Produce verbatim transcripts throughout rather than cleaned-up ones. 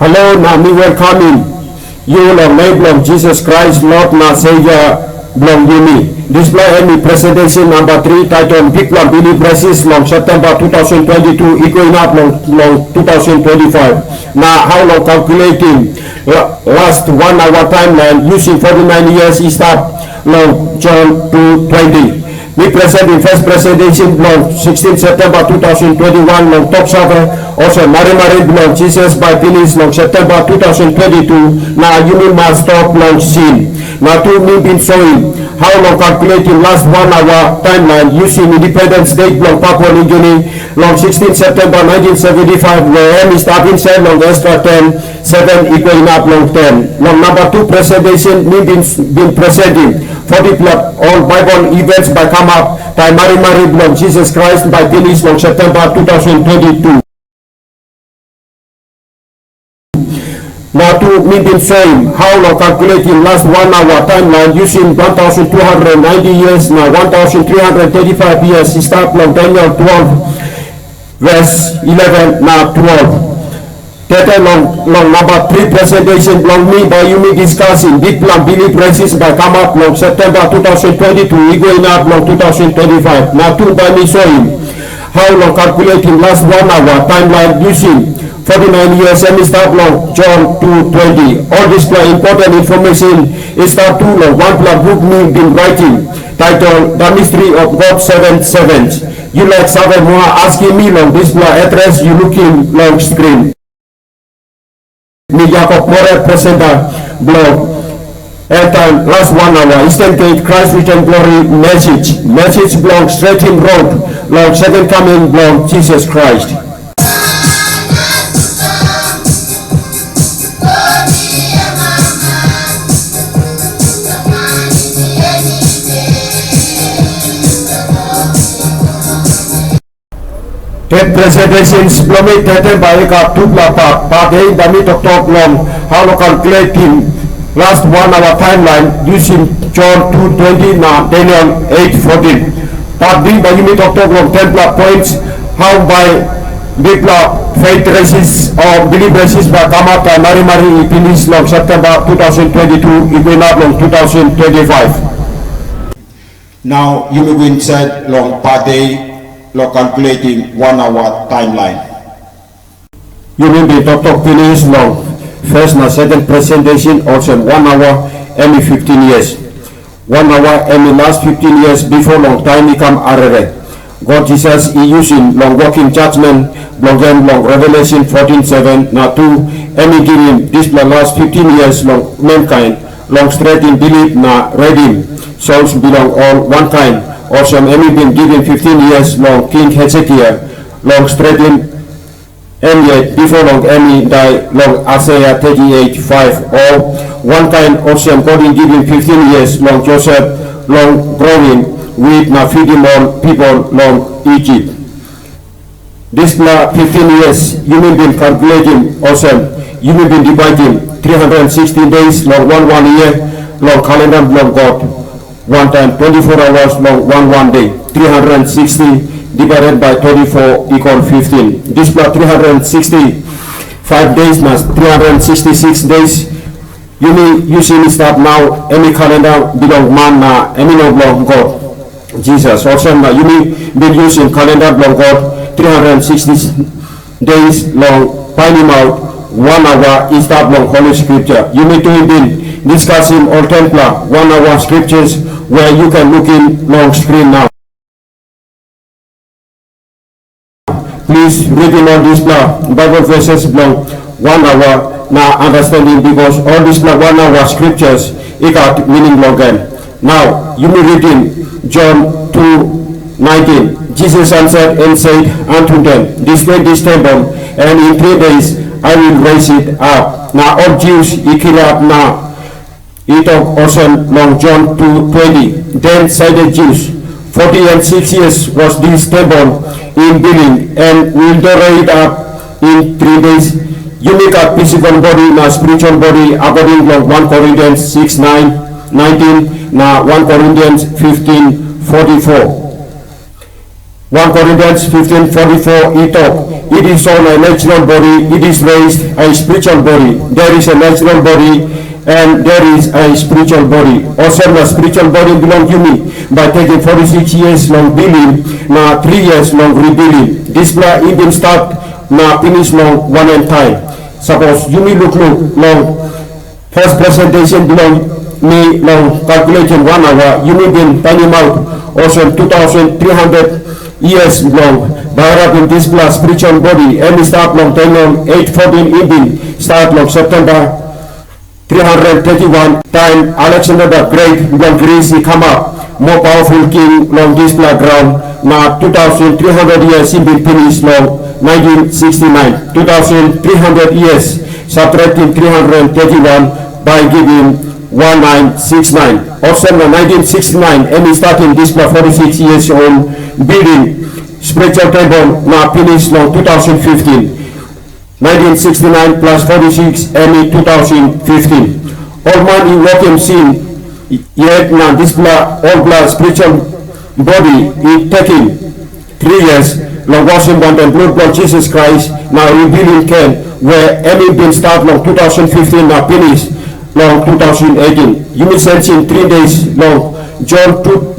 Hello, na mi welkamim yu long nem bilong Jisas Krais, Lord na Savior bilong yumi. Dispela em i presentation namba tri, title Bikpela Bilip Resis long Septemba two thousand twenty-two i go inap long, long two thousand twenty-five. Na how long calculating la-, last one hour timeline using forty-nine years i stap long John two twenty. Mi presentim first presentation bilong sixteen September two thousand twenty-one long Tok Save, olsem marimari bilong Jisas bai pinis long September two thousand twenty-two, na yumi mas stop long sin. Na tu mi bin soim how long calculating last one hour timeline using Independence Day bilong Papua New Guinea long sixteen September nineteen seventy-five, where em i stap insait long extra ten, seven i go inap long ten. Long namba tu presentation mi bin, bin presentim forty pela ol Bible events bai kamap taim marimari bilong Jisas Krais bai pinis long Septemba two thousand twenty-two. Na tu mi bin soim how long calculating last one hour timeline using one thousand two hundred ninety years na one thousand three hundred thirty-five years i stap long Daniel twelve, verse eleven na twelve. Tete long, long namba tri presentation bilong mi, bai yumi diskasim bikpela bilip resis bai kamap long Septemba two thousand twenty-two i go inap long two thousand twenty-five. Na tu bai mi soim how long calculating last one hour timeline using forty-nine years em i stap long John two twenty. Ol dispela important information i stap tu long wanpela buk mi bin raitim, title The Mystery of God Seven Sevens. Yu laik save moa, askim mi long dispela adres yu lukim long screen. Mi Jakob More, presenta bilong Airtime Last One Hour, Eastern Gate, Christ Return Glory Message, message bilong stretim rot long second coming bilong Jisas Krais. Tet presentations bilong mi tete bai i gat tupela pat. Pat A bai mi toktok long how long calculating last one hour timeline using John two twenty na Daniel eight fourteen. Pat B bai yumi toktok long tenpela points, how bai bikpela faith resis o bilip resis bai kamap taim marimari i pinis long Septemba two thousand twenty-two i go inap long two thousand twenty-five. Nau yumi go insait long pat A long calculating one hour timeline. Yumi bin toktok pinis long first na second presentation olsem one hour em i fifteen years. One hour em i last fifteen years bipo long taim i kam arere. God Jisas i yusim long wokim judgment bilong em long Revelation fourteen seven, na tu em i givim dispela last fifteen years long mankind long stretim bilip na redim souls bilong ol wankain, olsem em i bin givim fifteen years long King Hesekia long stretim em yet bipo long em i dai long Aisaia thirty-eight five, o wankain olsem God i givim fifteen years long Josep long growim wit na fidim ol pipel long Isip. Dispela fifteen years yumi bin kalkuletim olsem, yumi bin divaidim three hundred sixty days long wan wan yia long kalenda bilong God, wantaim twenty-four hours long wan wan de, three hundred sixty divided by twenty-four equal fifteen. Dispela three hundred sixty-five days na three hundred sixty-six days yumi yusim i stap nau, em i kalenda bilong man na em i no bilong God Jisas. Olsem na yumi bin yusim kalenda bilong God three hundred sixty days long painimaut wan aua i stap long Holy Scripture. Yumi tu i bin diskasim ol tenpela wan aua scriptures we yu ken lukim long screen nau. Plis ritim ol dispela Bible verses bilong wan aua na understanding, bikos ol dispela wan aua scriptures i gat meaning long em. Nau yumi ritim John two nineteen. Jesus answered and said unto them, "Destroy this temple, and in three days I will raise it up." Na ol Jews i kirap na i tok olsem long John two twenty, "Then said the Jews, forty and six years was this temple in building, and will they raise it up in three days?" Yumi gat physical body na spiritual body according long one Corinthians six nine, nineteen, na one Corinthians fifteen forty-four. One Corinthians fifteen forty-four i tok, "It is sown a natural body, it is raised a spiritual body. There is a natural body, and there is a spiritual body." Olsem na spiritual body bilong yumi, bai tekim forty-six years long bildim, na three years long rebildim. Dispela i bin stat na pinis long wanem taim? Sapos yumi lukluk long first presentation bilong mi long calculation one hour, yumi bin painim aut olsem two thousand three hundred years bilong bagarapim dispela spiritual body, em i stap long Daniel eight fourteen i bin start long September three hundred thirty-one, taim Alexander the Great bilong Gris i kamap moa powerful king long dispela graun, na two thousand three hundred years i bin pinis long nineteen sixty-nine. Two thousand three hundred years subtracting three hundred thirty-one bai givim one nine six nine. Olsem na nineteen sixty-nine em i statim dispela forty-six years old building spiritual temple na pinis long two thousand fifteen. Nineteen sixty-nine plus forty-six em i two thousand fifteen. Ol man i wokim sin yet na dispela olpela spiritual body i tekim three years long wasim wantaim blut bilong Jisas Krais na rebuilim gen, we em i bin stat long two thousand fifteen na pinis long two thousand eighteen. Yumi sensim three days long John two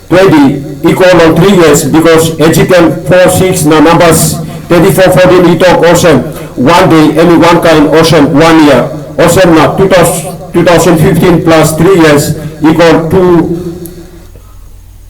twenty i go long three years, because Ezekiel four six na Numbers thirty-four fourteen i tok olsem, one day em i wankain olsem one year. Olsem na two thousand, two thousand fifteen plus three years i go two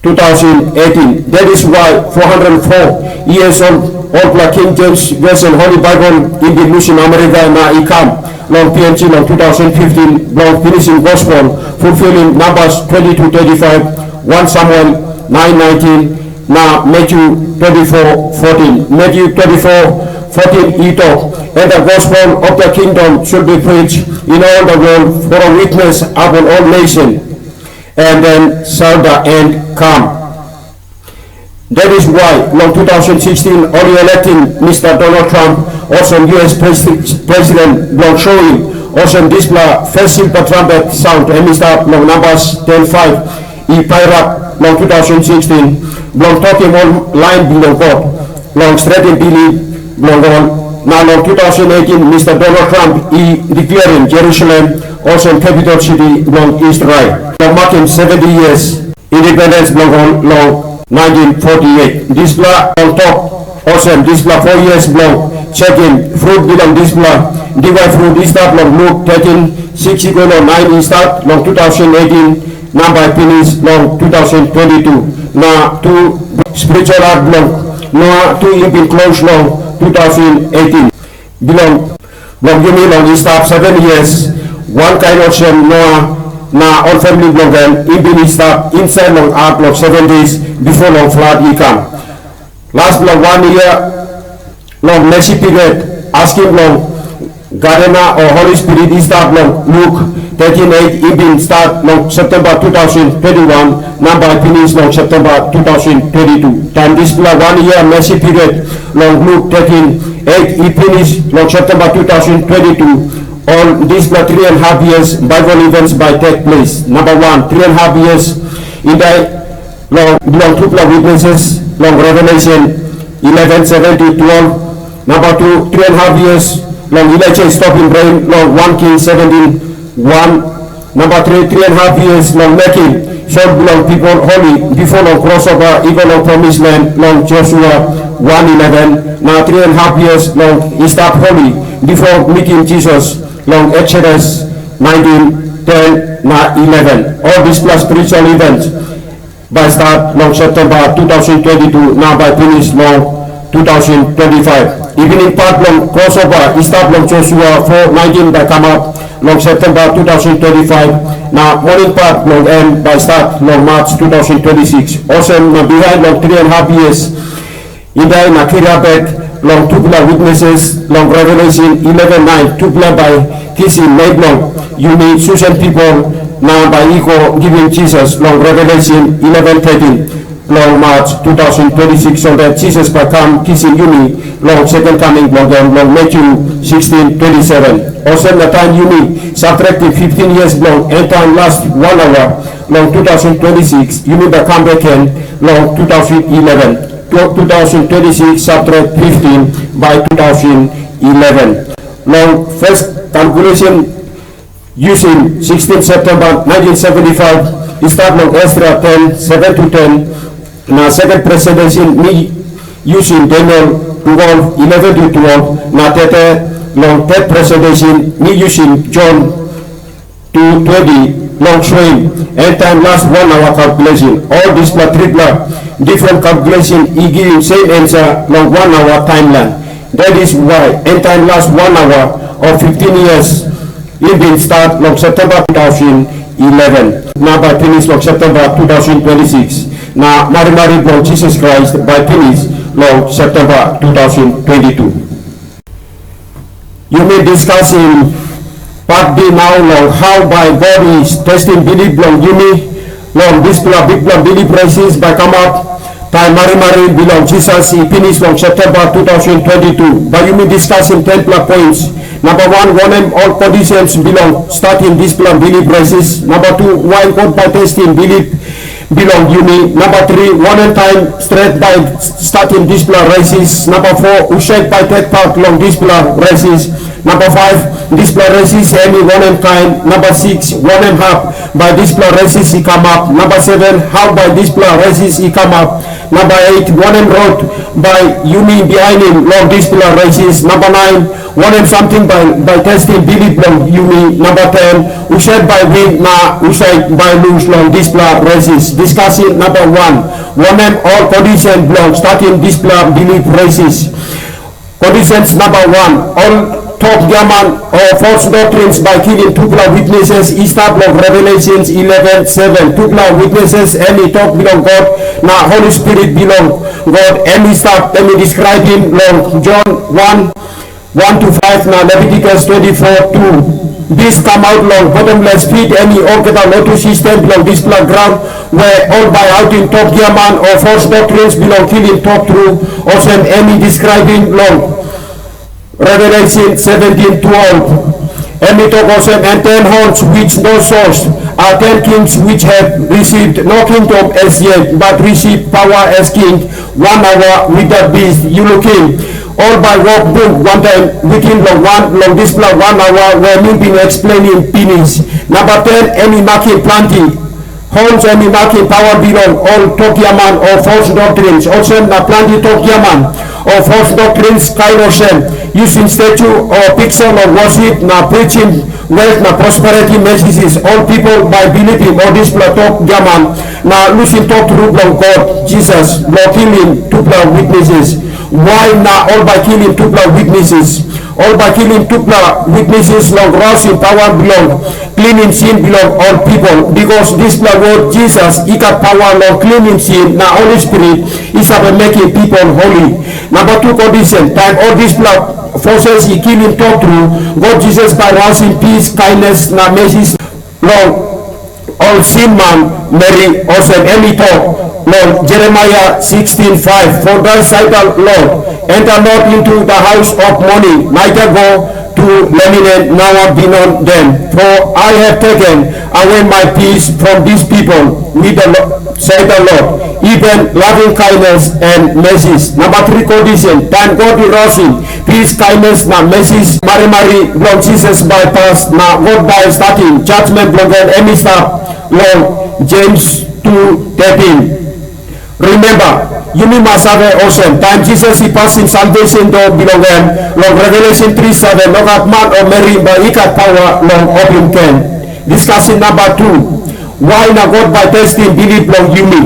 two thousand eighteen. That is why four hundred four years old, olpela King James Version Holy Bible i bin lusim Amerika na i kam long P N G long two thousand fifteen bilong pinisim gospel, fulfilim Numbers twenty-two thirty-five, one Samuel nine nineteen, na Matthew twenty-four fourteen. Matthew twenty-four fourteen i tok, "And the gospel of the kingdom should be preached in all the world for a witness upon all nation, and then shall the end come." That is why long two thousand sixteen ol i electim Mister Donald Trump olsem U S presi-, president bilong soim olsem dispela first silver trumpet sound em i stap long Numbers ten five i pairap long two thousand sixteen bilong tokim ol lain bilong God long stretim bilip bilong ol. Na long two thousand eighteen Mister Donald Trump i declarim Jerusalem olsem capital city bilong Israel long makim seventy years independence bilong ol long nineteen forty-eight. Dispela ol tok olsem, dispela four years bilong sekim frut bilong dispela diwai frut i stap long Luk thirteen six i go long nine i stap long two thousand eighteen, na bai pinis long two thousand twenty-two. Na tu spiritual art bilong Noa tu i bin klos long two thousand eighteen. Bilong bilong yumi long i stap seven years, wankain olsem Noa na ol famili bilong en i bin i stap insait long art long seven days bipo long flat i kam. Laspela wan yia long mesi period, askim long garena o Holi Spirit i stap long Luk thirteen eight i bin stat long Septemba two thousand twenty-one, na bai pinis long Septemba two thousand twenty-two. Taim dispela wan yia mesi period long Luk thirteen eight i pinis long Septemba two thousand twenty-two, ol dispela three and half years Bible events bai take place. Namba wan, three and half years i dai long bilong tupela witnesses long Revelation eleven seven to twelve. Namba tu, three and half years long Elaija i stopim ren long wan King seventeen one. Namba tri, three and half years long mekim sol bilong pipel holi bipo long crossover i go long promis len long Josua one eleven, na three and half years long i stap holi bipo mitim Jisas long Exodus nineteen ten na eleven. Ol dispela spiritual events bai start long Septemba two thousand twenty-two na bai pinis long two thousand twenty-five. Evening part bilong crossover i start long Josua four nineteen bai kamap long Septemba two thousand twenty-five, na morning part bilong en bai start long March two thousand twenty-six. Olsem na bihain long three and half years i dai na kirap bek long tupela witnesses long Revelation eleven nine, tupela bai kisim nem bilong yumi chosen people na bai i go givim Jisas long Revelation eleven thirteen long March two thousand twenty-six, so that Jisas bai kam kisim yumi long second coming bilong en long Matthew sixteen twenty-seven. Olsem na taim yumi subtractim fifteen years bilong end time last one hour long two thousand twenty-six, yumi bai kam bek gen long two thousand eleven. two thousand twenty-six, subtract fifteen by two thousand eleven. Long first calculation, using sixteen September nineteen seventy-five, i start long Ezra ten, seven to ten, na second presidency mi using Daniel twelve, eleven to twelve, na tete long third presidency mi using John two twenty long swing, end time last one hour calculation. All dispela tripela different calculation i givim same answer long one hour timeline. That is why end time last one hour of fifteen years i bin start long September two thousand eleven, na bai pinis long September two thousand twenty-six, na marimari bilong Jisas Krais bai pinis long September two thousand twenty-two. Yumi diskasim pat B nau long hau bai God i testim bilip bilong yumi long dispela bikpela bilip resis bai kamap taim marimari bilong Jisas i pinis long Septemba tu tausen twenti tu. Bai yumi diskasim tenpela points. Namba wan, wanem ol kondisens bilong statim dispela bilip resis? Namba tu, wain God bai testim bilip bilong yumi? Namba tri, wanem taim stret bai statim dispela resis? Namba fo, husat bai tek pat long dispela resis? Namba faiv, dispela resis em i wanem kain? Namba siks, wanem hap bai dispela resis i kamap? Namba seven, hau bai dispela resis i kamap? Namba eit, wanem rot bai yumi bihainim long dispela resis? Namba nain, wanem samting bai, bai testim bilip bilong yumi? Namba ten, husat bai win na husat bai lus long dispela resis? Diskasim namba wan, wanem ol kondisen bilong statim dispela bilip resis? Kondisens namba wan, ol tok giaman o fals doktrins bai kilim tupela witneses i stap long Revelation eleven seven. Tupela witneses em i tok bilong God na Holi Spirit bilong God em i stap, em i deskraibim long Jon wan, wan to faiv na Leviticus twenty-four two. Bis kamaut long bottomless pit em i olgeta lotu sistem bilong dispela graun, we ol bai autim tok giaman o fals doktrins bilong kilim tok tru, olsem em i deskraibim long Revelation seventeen twelve. Em i tok olsem, and ten horns which no source are ten kings which have received no kingdom as yet, but receive power as king one hour with the beast. Yu lukim, ol bai wok buk wantaim witin long wan long dispela wan aua we mi bin eksplenim pinis. Namba ten em i makim planti. Horns em i makim pawa bilong ol tok giaman o fals doktrins, olsem na planti tok giaman o fals doktrins kain olsem, yusim stetu o piksa long wosip na prisim wet na prosperiti mesesis. Ol pipel bai bilipim ol dispela tok giaman na lusim tok tru bilong God Jisas bilong kilim tupela witneses. Wai na ol bai kilim tupela witneses? Ol bai kilim tupela witneses long rausim pawa bilong klinim sin bilong ol pipel, bikos dispela wok Jisas i gat pawa long klinim sin, na Holi Spirit i save mekim pipel holi. Namba tu kondisen, taim ol dispela foses i kilim tok tru, God Jisas bai rausim pis, kainnes na mesi long ol sinman meri, olsem em i tok long Jeremaia sixteen five, "For thus saith the Lord, enter not into the house of mourning, neither go to lament, now be not then. For I have taken away my peace from these people, with the Lord, saith the Lord, even loving kindness and mercies." Namba tri kondisen, taim God i rausim pis, kainnes na mesi, marimari bilong Jisas bai pas, na God bai statim judgment bilong en, em i stap long James two thirteen. Remember, yumi mas save olsem, taim Jisas i pasim salvation dua bilong en long Revelation three seven, no gat man o meri bai i gat pawa long opim gen. Diskasin namba tu, wai na God bai testim bilip bilong yumi?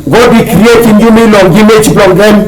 God i krietim yumi long image bilong en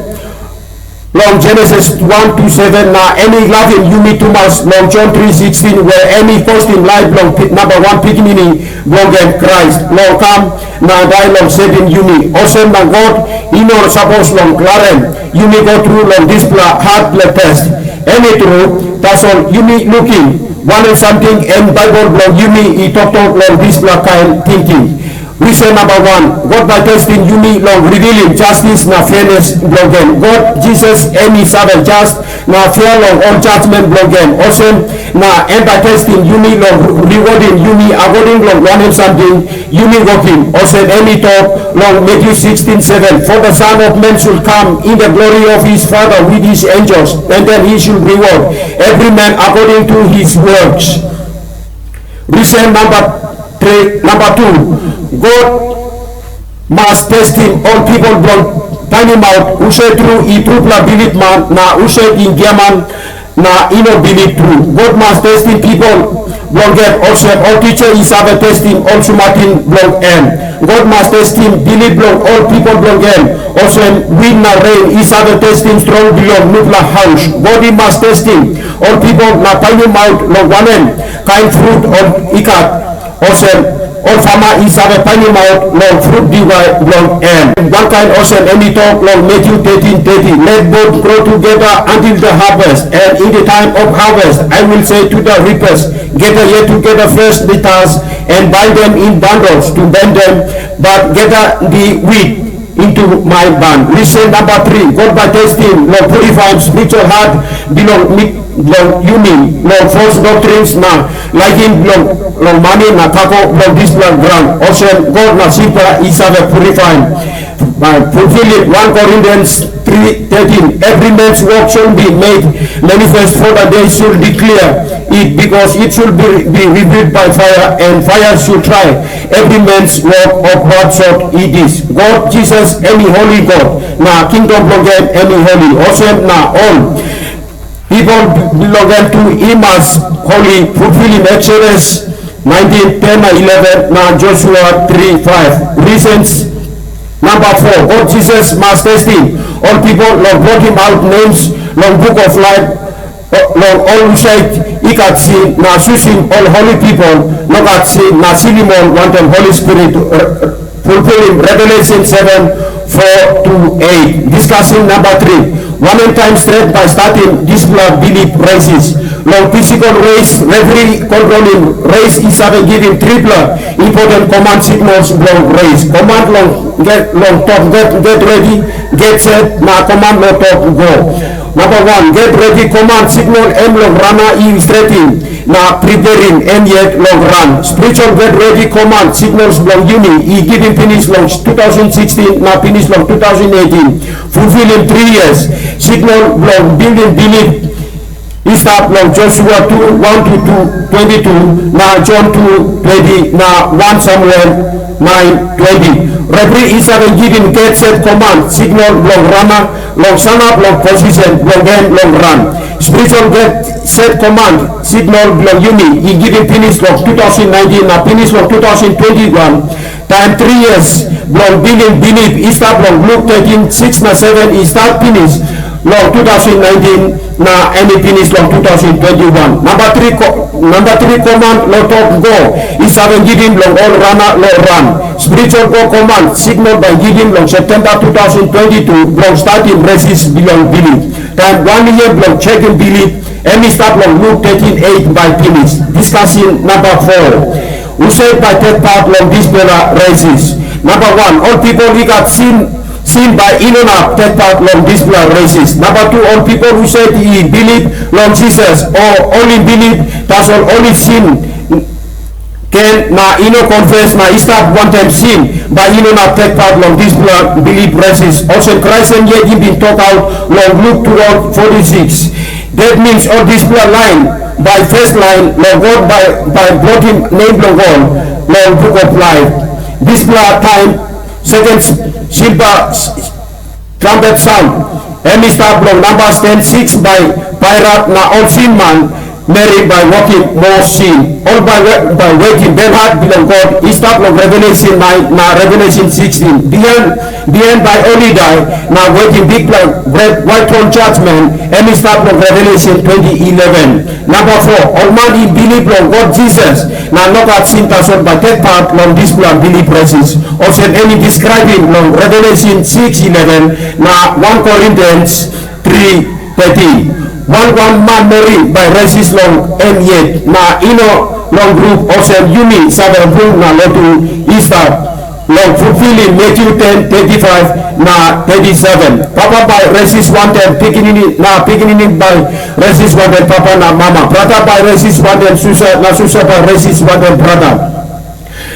long Genesis one to seven, na em i lavim yumi tumas long John three sixteen, we em i postim laip bilong pi-, namba wan pikinini bilong en, Krais, long kam na dai long sevim yumi. Olsem na God i no sapos long larim yumi go tru long dispela hatpela test. Em i tru, tasol yumi lukim wanem samting em Baibel bilong yumi i toktok long dispela kain tingting. Risen namba wan, God bai testim yumi long rivilim jastis na fearnes bilong en. God Jisas em i save jas na fea long ol jajmen bilong en. Olsem, Na em bai testim yumi long riwodim yumi akoding long wanem samting yumi wokim. Olsem em i tok long Matyu sikstin seven, "For the Son of Man should come in the glory of his Father with his angels, and then he should reward every man according to his works." Risen namba tri, namba tu, God mas testim ol pipel bilong painim aut husat tru i trupela bilipman na husat i giaman na i no bilip tru. God mas testim pipel bilong en olsem ol tisa i save testim ol sumatin bilong en. God mas testim bilip bilong ol pipel bilong en olsem win na ren i save testim strong bilong nupela haus. God i mas testim ol pipel na painim aut long wanem kain frut ol i gat. Olsem, ol fama i save painim aut long frut diwai bilong en. Wankain olsem em i tok long Matyu thirteen thirty, "Let both grow together until the harvest, and in the time of harvest I will say to the reapers, gather yet together first the tares and bind them in bundles to burn them, but gather the wheat into my barn." Risen namba tri, God bai testim long purifaim spiritual hat bilong mi, bilong yumi, long false doctrines na laikim bilong long mani na kako bilong dispela graun. Olsem God na sulfa i save purifaim. Fulfilim wan Corinthians three thirteen, "Every man's work shall be made manifest, for the day shall declare it, because it shall be, be revealed by fire, and fire shall try every man's work of what sort it is." God Jisas em i holy God, na kingdom bilong en em i holy. Olsem na ol pipel bilong en tu i mas holy. Fulfilim Exodus nineteen ten na eleven na Joshua three five. Reasons namba four, God Jisas mas testim ol pipel long wokim aut names long buk of laip long ol husat i gat sin na susim ol holi pipel no gat sin na silim ol wantaim Holi Spirit. Fulfilim Revelation seven four to eight. Diskasim namba tri, wanem taim stret bai statim dispela bilip resis? Long physical race, refri kontrolim res i save givim tripela important command signals bilong res. Command long get, long tok get, get ready, get set, na command long tok go. Namba wan, get ready command signal em long rana i stretim na preparing em yet long ran. Spiritual get ready command signals bilong yumi i givim pinis long two thousand sixteen na pinis long two thousand eighteen. Fulfilim three years signal bilong building bilip i stap long Joshua two one to two twenty-two na John two twenty na one Samuel nine twenty. Refri i save givim get set command signal bilong rana long sanap long posisen bilong en long ran. Spiritual get set command signal bilong yumi i givim pinis long two thousand nineteen na pinis long two thousand twenty-one. Taim three years bilong building bilip i stap long Luk thirteen six na seven i stap pinis long two thousand nineteen na em i pinis long two thousand twenty-one. Namba three, namba three command long tok go i save givim long ol rana long ran. Spiritual go command signal bai givim long September two thousand twenty-two bilong statim resis bilong bilip. Taim wan year bilong chekim bilip em i stap long Luk thirteen eight bai pinis. Diskasim namba four, husat bai tek pat long dispela resis? Namba wan, ol pipel i gat sin, sin bai i no inap tek pat long dispela resis. Namba tu, ol pipel husat i bilip long Jisas, o ol i bilip, tasol ol i sin gen na i no confess na i stap wantaim sin, bai i no inap tek pat long dispela bilip resis. Olsem Krais em yet i bin tokaut long Luk twelve forty-six. That means ol dispela lain bai first lain long God bai, bai blotim nem bilong ol long buk of laip. Dispela taim seken silva trumpet saun, em i stap long Nambas ten six bai pairap na ol sinman meri bai wokim moa sin. Ol bai, bai wetim belhat bilong God i stap long Revelation nine na Revelation sixteen. Bihain, bihain bai ol i dai na wetim bikpela gret white throne judgment, em i stap long Revelation twenty eleven. Namba four, ol man i bilip long God Jisas na no gat sin tasol bai tek pat long dispela bilip resis, olsem em i deskraipim long Revelation six eleven na one Corinthians three thirteen. Wan wan manmeri bai resis long em yet, na i no long grup olsem yumi save bung na lotu i stap. Long fulfilim Matthew ten thirty-five na thirty-seven. Papa bai resis wantaim pikinini, na pikinini bai resis wantaim papa na mama. Brata bai resis wantaim susa, na susa bai resis wantaim brata.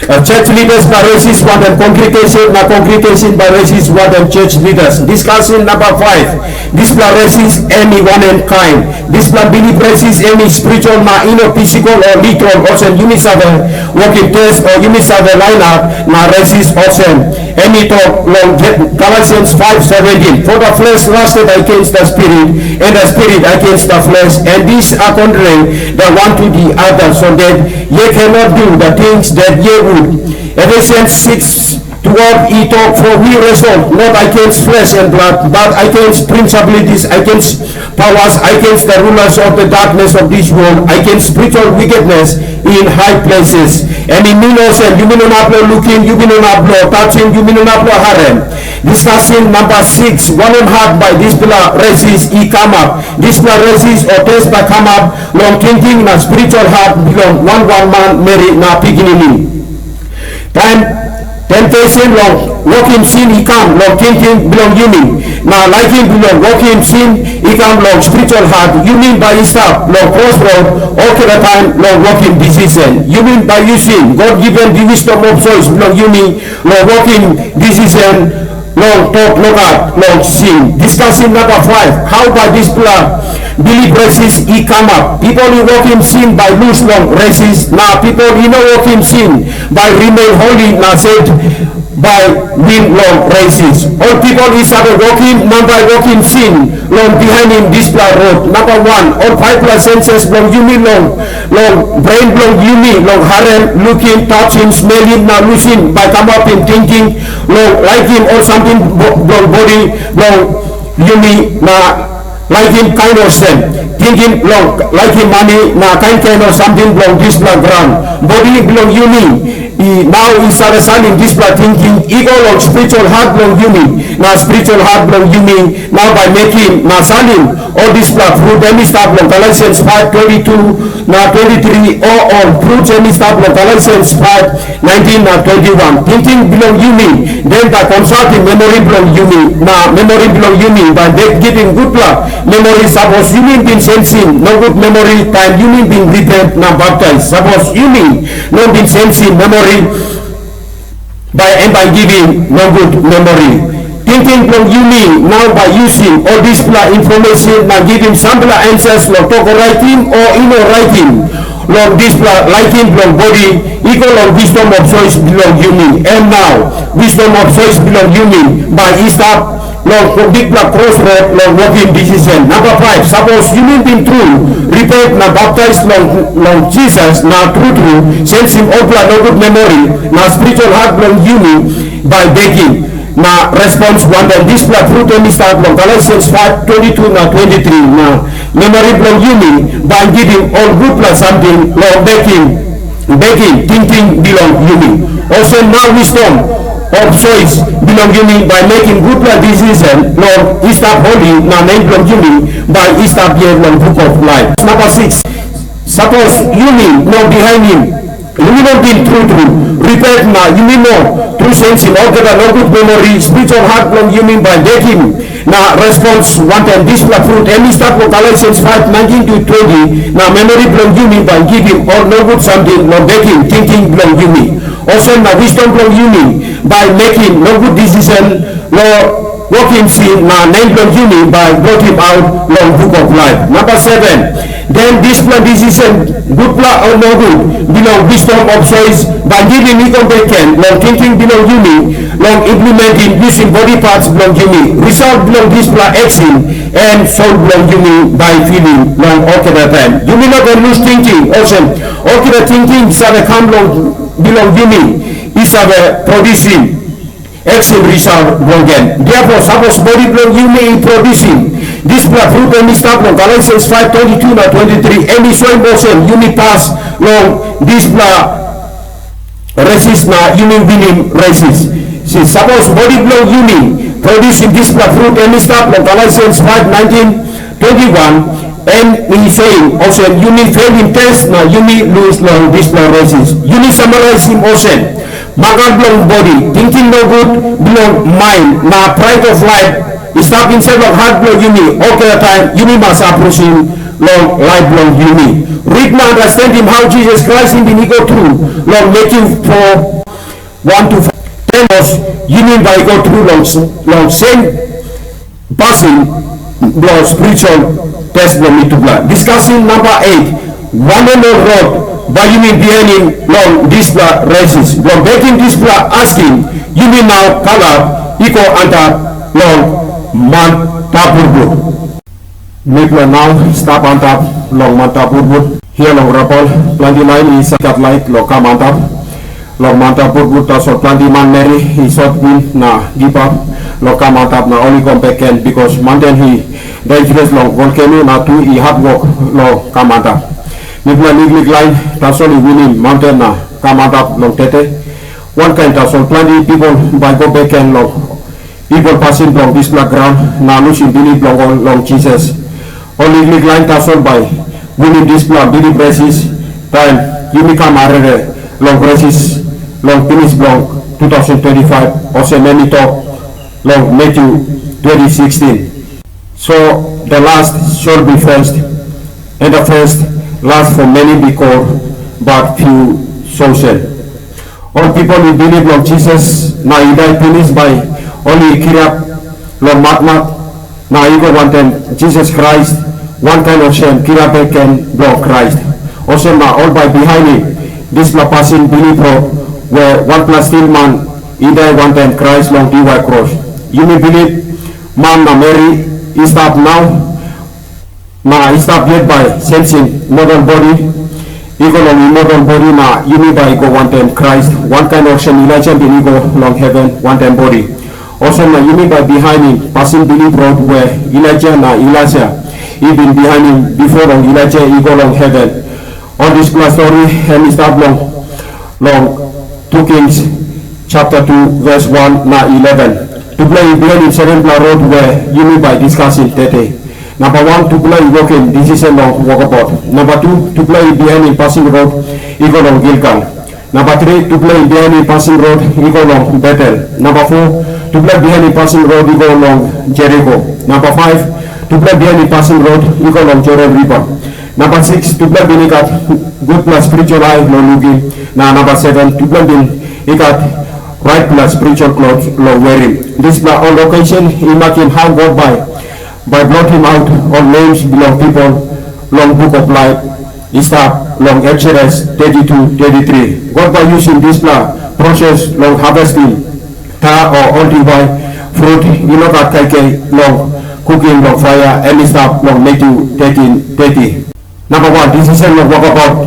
Uh, church leaders bai resis wantaim congregation, na congregation bai resis wantaim church leaders. Discussion number five. Dispela resis em i wanem kain? Dispela bilip resis em i spiritual na i no physical o literal, olsem yumi save wokim test o yumi save lain ap na resis olsem. Em i tok long Galatians five seventeen, "For the flesh lusted against the spirit, and the spirit against the flesh, and these are contrary the one to the other, so that ye cannot do the things that ye would." Ephesians six twelve i tok, "For we wrestle not against flesh and blood, but against principalities, against powers, against the rulers of the darkness of this world, against spiritual wickedness in high places." Em i min olsem, yumi no inap long lukim, yumi no inap long tasim, yumi no inap long harim. Discussion number six, wanem hap bai dispela resis i kamap? Dispela resis o test bai kamap long tingting na spiritual hap bilong wan wan man, meri na pikinini. Taim temptation long wokim sin i kam long tingting bilong yumi, na laikim bilong wokim sin i kam long spiritual hat, yumi bai i stap long crossroad olgeta taim long wokim decision. Yumi bai yusim God given wisdom of choice bilong yumi long wokim decision long tok nogat long sin. Discussion number five, how bai dispela bilip resis i kamap? People i wokim sin bai lus long resis, na people i no wokim sin bai remain holy na set bai win long resis. Ol people i save wokim na bai wokim sin long bihainim dispela rot. Namba wan, ol faipela senses bilong yumi long, long brain bilong yumi, long harim, lukim, tasim, smelim na lusim, bai kamapim tingting long laikim ol samting bilong bodi bilong yumi na laikim kain olsem, tingim long laikim mani na kain kain ol samting bilong dispela graun. Bodi bilong yumi i nau i save salim dispela tingting i go long spiritual hat bilong yumi, na spiritual hat bilong yumi nau bai mekim na salim ol dispela frut em i stap long Galatians five twenty-two na twenty-three, o ol fruits em i stap long Galatians five nineteen na twenty-one. Tingting bilong yumi, den bai konsaltim memori bilong yumi, na memori bilong yumi bai bek givim gutpela memori sapos yumi bin sensim nogut memori taim yumi bin ripent na baptais. Sapos yumi no bin sensim memori, bai em bai givim nogut memori. Tingting bilong yumi nau bai yusim ol dispela infomesen na givim sampela ansas long tok raitim o i no raitim long dispela laikim bilong bodi i go long wisdom of choice bilong yumi. Em nau, wisdom of choice bilong yumi bai i stap long bikpela crossroad long wokim decision. Namba five, sapos yumi bin tru ripent na baptais long, long Jisas na tru tru sensim olpela nogut memori, na spiritual hat bilong yumi bai bekim na respons wantaim dispela frut em i stap long Galatians five twenty-two na twenty-three, na memori bilong yumi bai givim ol gutpela samting long bekim, bekim tingting bilong yumi. Olsem na wisdom of choice bilong yumi bai mekim gutpela decision long i stap holi na nem bilong yumi bai i stap yet long Book of Life. Namba six, sapos yumi no bihainim, yumi no bin tru tru ripent na yumi no tru sensim olgeta nogut memori, spiritual hat bilong yumi bai bekim na respons wantaim dispela frut em i stap long Galatians five nineteen to twenty, na memori bilong yumi bai givim ol nogut samting long bekim tingting bilong yumi. Olsem na wisdom bilong yumi bai mekim nogut decision long wokim sin, na nem bilong yumi bai blotim aut long Book of Life. Namba seven, den dispela decision gutpela o nogut bilong wisdom of choice bai givim i go bek gen long tingting bilong yumi long implementim using body parts bilong yumi. Result bilong dispela action em soul bilong yumi bai filim long olgeta taim. Yumi no ken lus tingting olsem olgeta tingting save kam long bilong yumi i save produsim action result bilong en. Therefore, sapos bodi bilong yumi i produsim dispela frut em i stap long Galatians five twenty-two na twenty-three, em i soim olsem yumi pas long dispela resis na yumi winim resis. Si, sapos bodi bilong yumi produsim dispela frut em i stap long Galatians five nineteen twenty-one, em i soim olsem yumi felim tes na yumi lus long dispela resis. Yumi samaraisim olsem, Mangal bilong bodi, tingting nogut bilong mind, na pride of life i stap insait long hat bilong yumi, olgeta taim yumi mas abrusim long laip bilong yumi. Rit na understandim hau Jisas Krais i bin i go tru long Matyu four, one to ten, yumi bai i go tru long, long sem pasin bilong spiritual test bilong mitupela. Discussion number eight, wanem ol rot bai yumi bihainim long dispela resis? Bilong bekim dispela askim, yumi nau kalap i go antap long man tapurbur. Mipela nau stap antap long man tapurbur. Hia long Rapal, planti lain i save gat laik long kam antap. Long man tapurbur tasol planti manmeri i sot win na givap long kam antap na ol i go bek gen, bikos maunten i dangeres long volkeno na tu i hatwok long kam antap. Mipela liklik lain tasol i winim maunten na kam antap long tete. Wankain tasol planti pipel bai go bek gen long evil pasin bilong dispela graun na lusim bilip bilong ol long Jisas. Ol liklik lain tasol bai winim dispela bilip resis, taim yumi kam arere long resis long pinis bilong two thousand twenty-five, olsem em i tok long Matyu twenty sixteen. So the last shall be first, and the first last, for many be called, but few chosen. Ol pipel i bilip long Jisas na i dai pinis, bai ol i kirap long matmat na i go wantaim Jisas Krais, wankain olsem kirap bek gen bilong Krais. Olsem na ol bai bihainim dispela pasin bilip rot, we wanpela stilman i dai wantaim Krais long diwai kros. Yumi bilip man na meri i stap nau, na i stap yet bai semsim mortal bodi i go long immortal bodi, na yumi bai i go wantaim Krais, wankain olsem Elaija bin i go long heven wantaim bodi. Olsem na yumi bai bihainim pasin bilip rot we Elaija na Elaija i bin bihainim bipo long Elaija i go long heven. Ol dispela stori em i stap long, long two Kings chapter two verse one na eleven. Tupela i bihainim sevenpela rot we yumi bai diskasim tete. Namba wan, tupela i wokim disisen long wokabaut. Namba tu, tupela i bihainim pasin rot i go long Gilgal. Namba tri, tupela i bihainim pasin rot i go long Betel. Namba fo, tupela bihainim pasin rot i go long Jeriko. Namba faiv, tupela bihainim pasin rot i go long Jordan River. Namba sikis, tupela bin i gat gutpela spiritual ai long lukim, na namba seven, tupela bin i gat raitpela spiritual klos long werim. Dispela ol lokeisin i makim hau God bai, bai blotim aut ol nems bilong pipel long buk of laip i stap long Eksodas thirty-two thirty-three. God bai yusim dispela proses long havestim ta o ol diwai frut i no gat kaikai long kukim long paia, em i stap long Matyu thirteen thirty. Namba wan, disisen long wokabaut.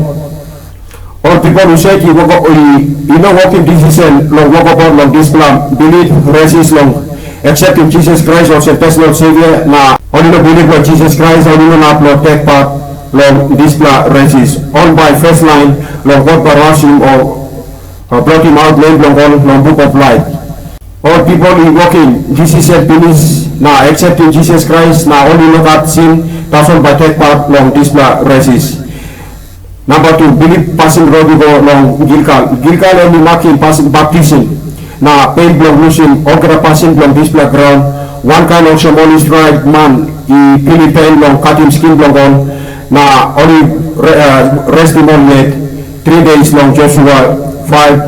Ol pipel husat i wok, i, i no wokim disisen long wokabaut long dispela bilip resis long akseptim Jisas Krais olsem personal Savior, na ol i no bilip long Jisas Krais, ol i no inap long tek pat long dispela resis. Ol bai first line long God bai rausim o, o blotim aut nem bilong ol long buk of laip. Ol pipel i wokim disisen pinis na akseptim Jisas Krais, na ol i no gat sin, tasol bai tek pat long dispela resis. Namba tu, bilip pasin rot i go long Gilgal. Gilgal em i makim pasin baptisim, na pen bilong lusim olgeta pasin bilong dispela graun, wankain olsem ol Israel man i pilim pen long katim skin bilong ol, na ol i re-, eh, restim ol yet tri de long Josua five,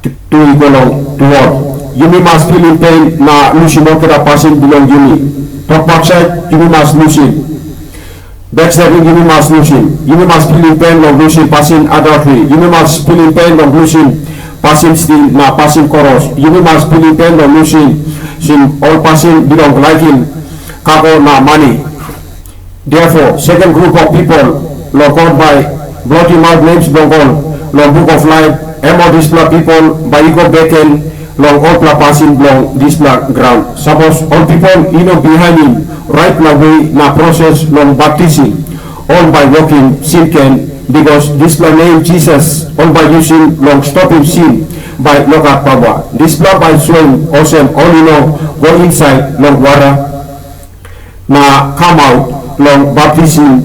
tu i go long tuwot. Yumi mas pilim pen na lusim olgeta pasin bilong yumi. Tok baksait, yumi mas lusim. Backstabbing, yumi mas lusim. Yumi mas pilim pen long lusim pasin adultery. Yumi mas pilim pen long lusim pasin stil na pasin koros. Yumi mas pilim pen long lusim, sim ol pasin bilong laikim kago na mani. Therefore, second group of people, long God bai blotim aut names bilong ol long buk of laip, em ol dispela pipel bai i go beken long olpela pasin bilong dispela graun. Sapos ol pipel i no bihainim raitpela we na proses long baptisim, ol bai wokim sin gen, bikos dispela nem Jisas ol bai yusim long stopim sin bai no gat pawa. Dispela bai soim olsem ol i no go insait long wara na kam aut long baptisim,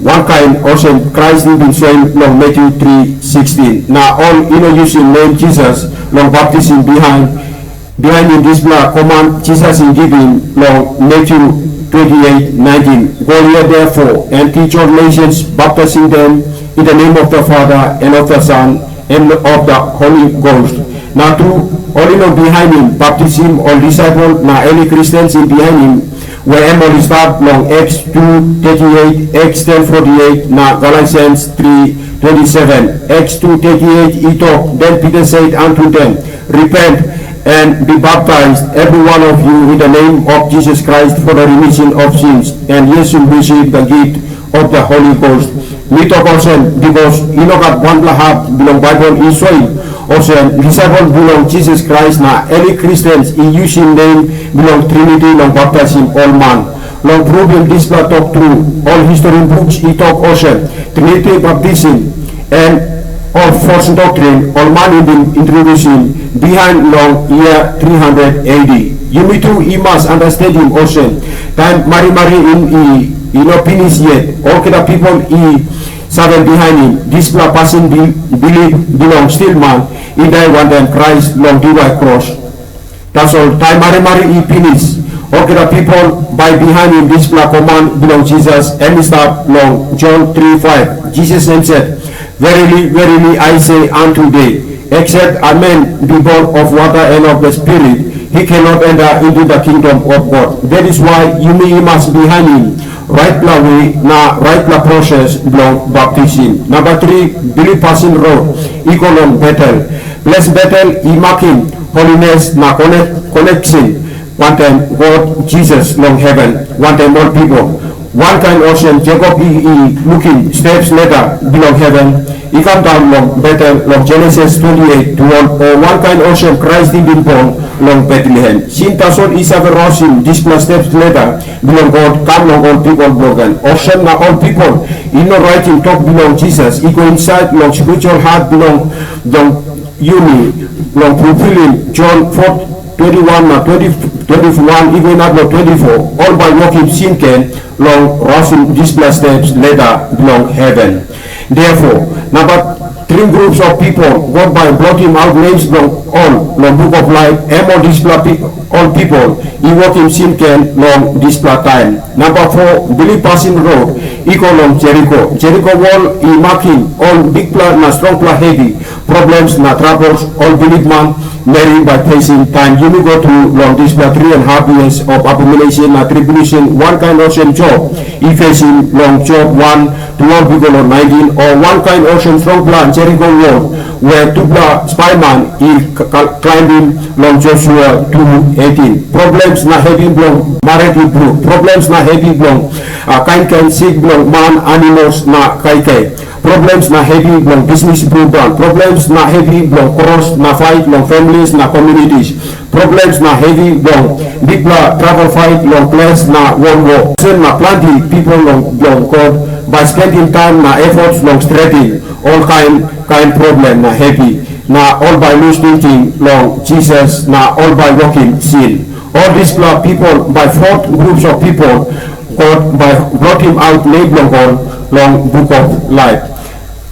wankain olsem Krais i bin soim long Matyu three sixteen, na ol i no yusim nem Jisas long baptisim bihain. Bihainim dispela koman Jisas i givim long Matyu twenty eight nineteen, "Go ye therefore and teach all nations, baptizing them in the name of the Father and of the Son and of the Holy Ghost." Na tu, ol i no bihainim baptisim ol disaipel, na ol Kristens i bihainim, we em ol i stap long Acts two thirty eight, Acts ten forty eight, na Galatians three twenty seven. Acts two thirty eight i tok, "Then Peter said unto them, Repent and be baptized, every one of you, in the name of Jesus Christ for the remission of sins, and ye shall receive the gift of the Holy Ghost." Mi tok olsem, bikos i no gat wanpela hap bilong Baibel i soim olsem disaipel bilong Jisas Krais na ol Kristens i yusim nem bilong Triniti long baptaisim ol man. Long pruvim dispela tok tru, ol histori buks i tok olsem, Triniti baptisim, em ol fos doktrin ol man i bin introdusim bihain long yia three hundred A D. Yumi tu i mas understandim olsem, taim marimari i, i, i no pinis yet, olgeta pipel i save bihainim dispela pasin bi-, bilip bilong stilman i dai wantaim Krais long diwai kros. Tasol taim marimari i pinis, olgeta pipel bai bihainim dispela koman bilong Jisas, em i stap long Jon three five. Jisas em said, "Verily, verily, I say unto thee, except a man be born of water and of the Spirit, he cannot enter into the kingdom of God." That is why yumi i mas bihainim raitpela we na raitpela proses bilong baptisim. Namba tri, bilip pasin rot i go long Betel. Ples Betel i makim holiness na konek-, connection wantaim God Jisas long heven, wantaim ol pipel. Wankain olsem Jekop i, i lukim steps leta bilong heven i kam daun long Betel long Genesis twenty eight twelve, o wankain olsem Krais i bin bon long Betlehem. Sin tasol i save rosim dispela steps leta bilong God kam long ol pipel bilong en. Olsem na ol pipel i no raitim tok bilong Jisas i go insait long spiritual hat bilong, bilong yumi, long fulfilim Jon four twenty one na twenty, twenty one i go inap long twenty four, ol bai wokim sin gen long rosim dispela steps leta bilong heven. Therefore, namba three groups of people, God bai blot him out names bilong ol long book of life, em ol dispela pi-, ol pipel i wokim sin gen long dispela taim. Namba four, bilip pasin rot i go long Jeriko. Jeriko wol i makim ol bikpela na strongpela hevi problems na troubles ol bilipman meri bai facing taim yumi go through long dispela three and half years of abomination na tribulation, wankain olsem Job i facing long Job one twelve i go long nineteen, o wankain olsem strongpela Jeriko wol, we tupela spaiman i k-, k-, klaimbim long Josua two eighteen. Problems na hevi bilong marit i bruk. Problems na hevi bilong, ah, kain kain sik bilong man, animals na kaikai. Problems na hevi bilong bisnis i bruk daun. Problems na hevi bilong kros na fait long families na communities. Problems na hevi bilong bikpela travel fight long ples na won wok. Olsem na planti pipel long bilong God bai spendim taim na efforts long stretim ol kain kain problem na hevi, na ol bai lus tingting long Jisas na ol bai wokim sin. Ol dispela pipel bai four groups of people God bai blotim aut nem bilong ol long book of life.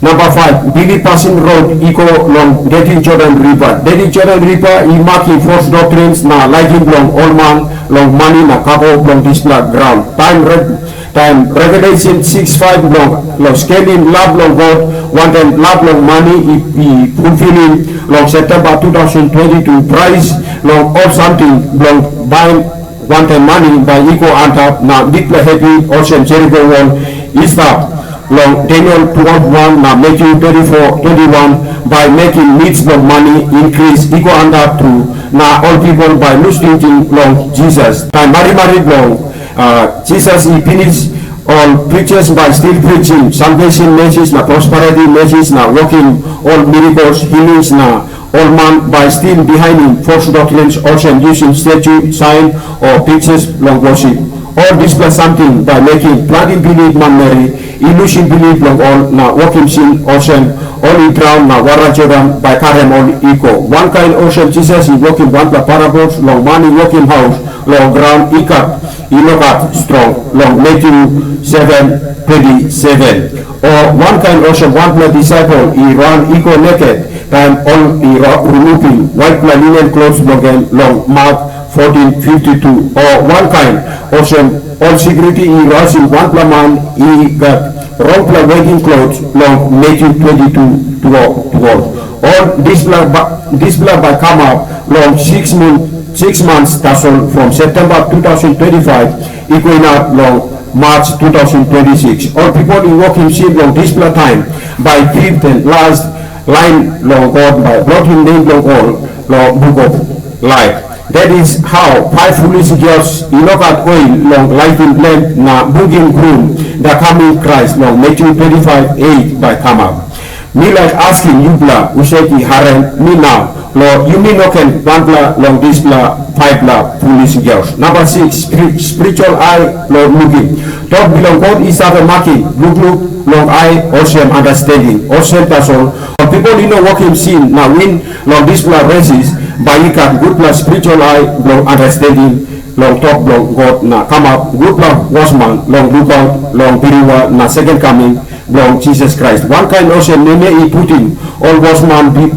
Namba five, bilip pasin rot i go long Dedim Jordan River. Dedim Jordan River i makim false doctrines na laikim bilong ol man long mani na kago bilong dispela graun. Taim re-, taim Revelation six five bilong, long skelim lap bilong God wantaim lap bilong mani i, i fulfilim long Septemba two thousand twenty-two, prais long ol samting bilong baim wantaim mani bai i go antap, na bikpela hevi olsem Jeriko wol i stap long Daniel twelve one na Matthew thirty-four twenty-one bai mekim needs bilong mani inkris i go antap tru, na ol pipel bai lus tingting long Jisas. Taim marimari bilong, ah, Jisas i pinis, ol preachers bai stil preaching salvation message na prosperity message na wokim ol miracles, healings na ol man bai stil bihainim false doctrines olsem using statue, sign, o pictures long worship. Ol dispela samting bai mekim planti bilip manmeri i lusim bilip long ol na wokim sin, olsem ol i draun na wara Jordan bai karim ol i go. Wankain olsem Jisas i wokim wanpela parables long man i wokim haus long graun i gat, i no gat strong long Matthew seven twenty-seven. O wankain olsem wanpela disaipel i ran i go naked, Taim ol i ro- removim waitpela linen klos bilong en long Mak fourteen fifty-two, o wankain olsem ol sekuriti i rausim wanpela man i gat rongpela wedding klos long Matthew twenty-two twelve. Ol dispela ba- dispela bai kamap long six months, six months tasol from September two thousand twenty-five i go inap long March two thousand twenty-six. Ol pipel i wokim sin long dispela taim bai fifth and last lain long God bai blotim nem bilong ol long Buk of Laip. That is how five foolish girls i no gat oil long laitim lamp na bungim grum, the coming Christ long Matthew twenty-five eight bai kamap. Mi laik askim yupela husat i harim mi nau, lo yumi no ken wanpela long dispela faipela foolish girls. Namba six, spiritual ai lo lukim. Tok bilong God i save makim lukluk long ai olsem understanding, olsem tasol. Ol pipel i no wokim sin na win long dispela resis, bai i gat gutpela spiritual ai bilong understanding long tok bilong God na kamap gutpela wasman long lukaut long birua na second coming bilong Jisas Krais. Wankain olsem nem i putim ol wasman bi-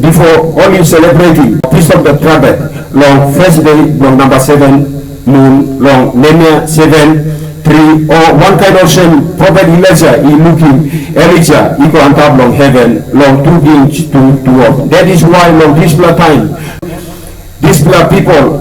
bipo ol i selebretim Feast of the Trumpet long first day bilong namba seven mun long Nehemia seven tri, o wankain olsem profet Elaija i lukim Elija i go antap long heven long two Kings two twelve. That is why long dispela taim dispela pipel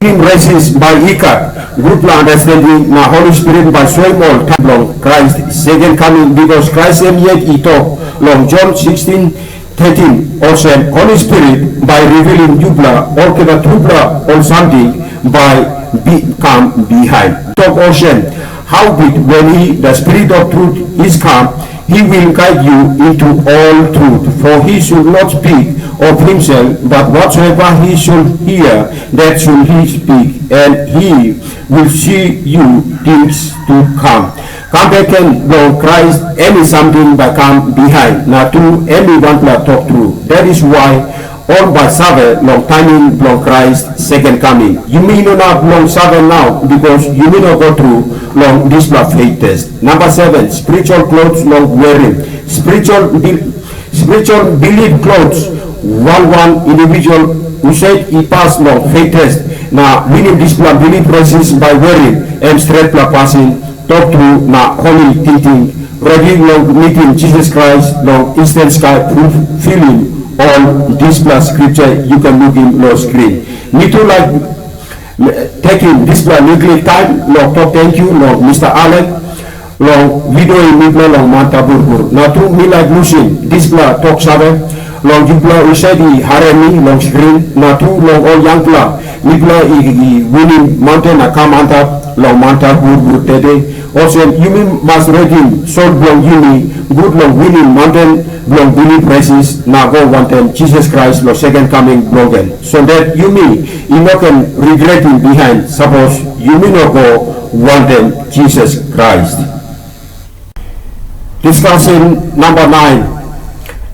resis bai i gat gutpela understanding na Holy Spirit bai soim ol taim bilong Krais second coming, because Krais em yet i tok long Jon sixteen thirteen olsem, Holy Spirit bai revealim yupela olgeta trupela ol samting bai bi kam bihain. Tok olsem, howbeit when he, the Spirit of truth, is come, he will guide you into all truth, for he should not speak of himself, but whatsoever he should hear, that should he speak, and he will see you things to come. Kam bek gen bilong Krais, em i samting bai kam bihain, na tu em i wanpela tok tru. That is why ol bai save long timing bilong Krais second coming. Yumi no inap long save nau, because yumi no go tru long dispela faith test. Namba seven, spiritual clothes long wearing. Spiritual bil- Spiritual bilip klots, wan wan individual husat i pas long faith test na winim dispela bilip resis bai werim em stretpela pasin, tok tru na holi tingting, redi long mitim Jisas Krais long isten skai, fulfilim ol dispela skripsa yu ken lukim long skrin. Mi tu laik tekim dispela liklik taim long tok tenkyu long Mista Alek, long widoim mipela long man Taburgur. Na tu mi laik lusim dispela tok save long yupela husat i harim mi long skrin, na tu long ol yangpela mipela i, i winim maunten na kam antap long man Taburgur tede. Olsem, yumi mas redim sol bilong yumi gut long winim maunten bilong bilip resis na go wantaim Jisas Krais long seken kaming bilong en, so dat yumi i no ken rigretim bihain sapos yumi no go wantaim Jisas Krais. Discussion number nine.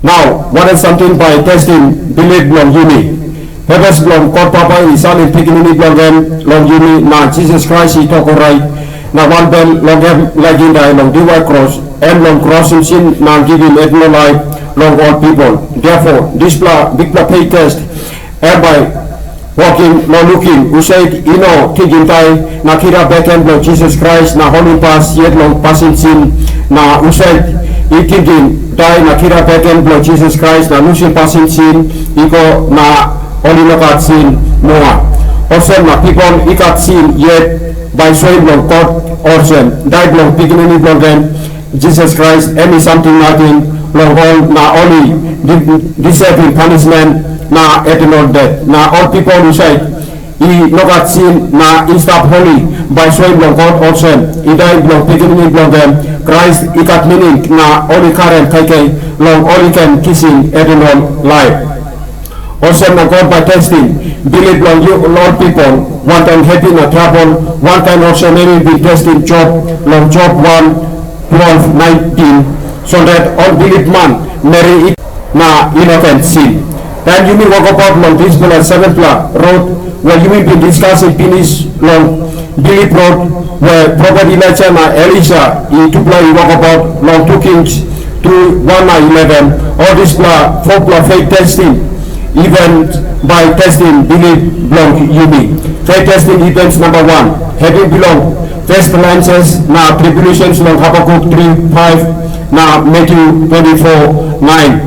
Nau, wanem samting bai testim bilip bilong yumi? Purpos bilong God Papa i salim Pikinini bilong en long yumi, na Jisas Krais i tok orait, na wanbel long em laik i dai long diwai kros, em long krosim sin na givim eternal laip long ol pipel. Therefore, dispela bikpela faith test, em bai wokim long lukim husat i no tingim dai na kirap bek gen bilong Jisas Krais na holimpas yet long pasin sin, na husat i tingim dai na kirap bek gen bilong Jisas Krais na lusim pasin sin i go na ol i no gat sin moa. Olsem na pipel i gat sin yet bai soim long God olsem, dai bilong Pikinini bilong en, Jisas Krais, em i samting nating long ol, na ol i di-, disevim panismen na eternal det. Na ol pipel husat i no gat sin na i stap holi, bai soim long God olsem, i dai bilong Pikinini bilong en, Krais i gat mining, na ol i karim kaikai long ol i ken kisim eternal laip. Olsem na God bai testim bilip bilong yu, ol pipel, wantaim hevi na trabel, wankain olsem em i bin testim Job long Job wan twelve nineteen, so dat ol bilipman meri i na i no ken sin. Taim yumi wokabaut long dispela sevenpela rot we yumi bin diskasim pinis long bilip rot, we profet Elaija na Elisa i tupela i wokabaut long two Kings Wan na eleven, ol dispela fopela faith testing event bai testing bilip bilong yumi. Faith testing events number one, heavy bilong pestilences na tribulations long Habakuk three five na Matthew twenty-four nine.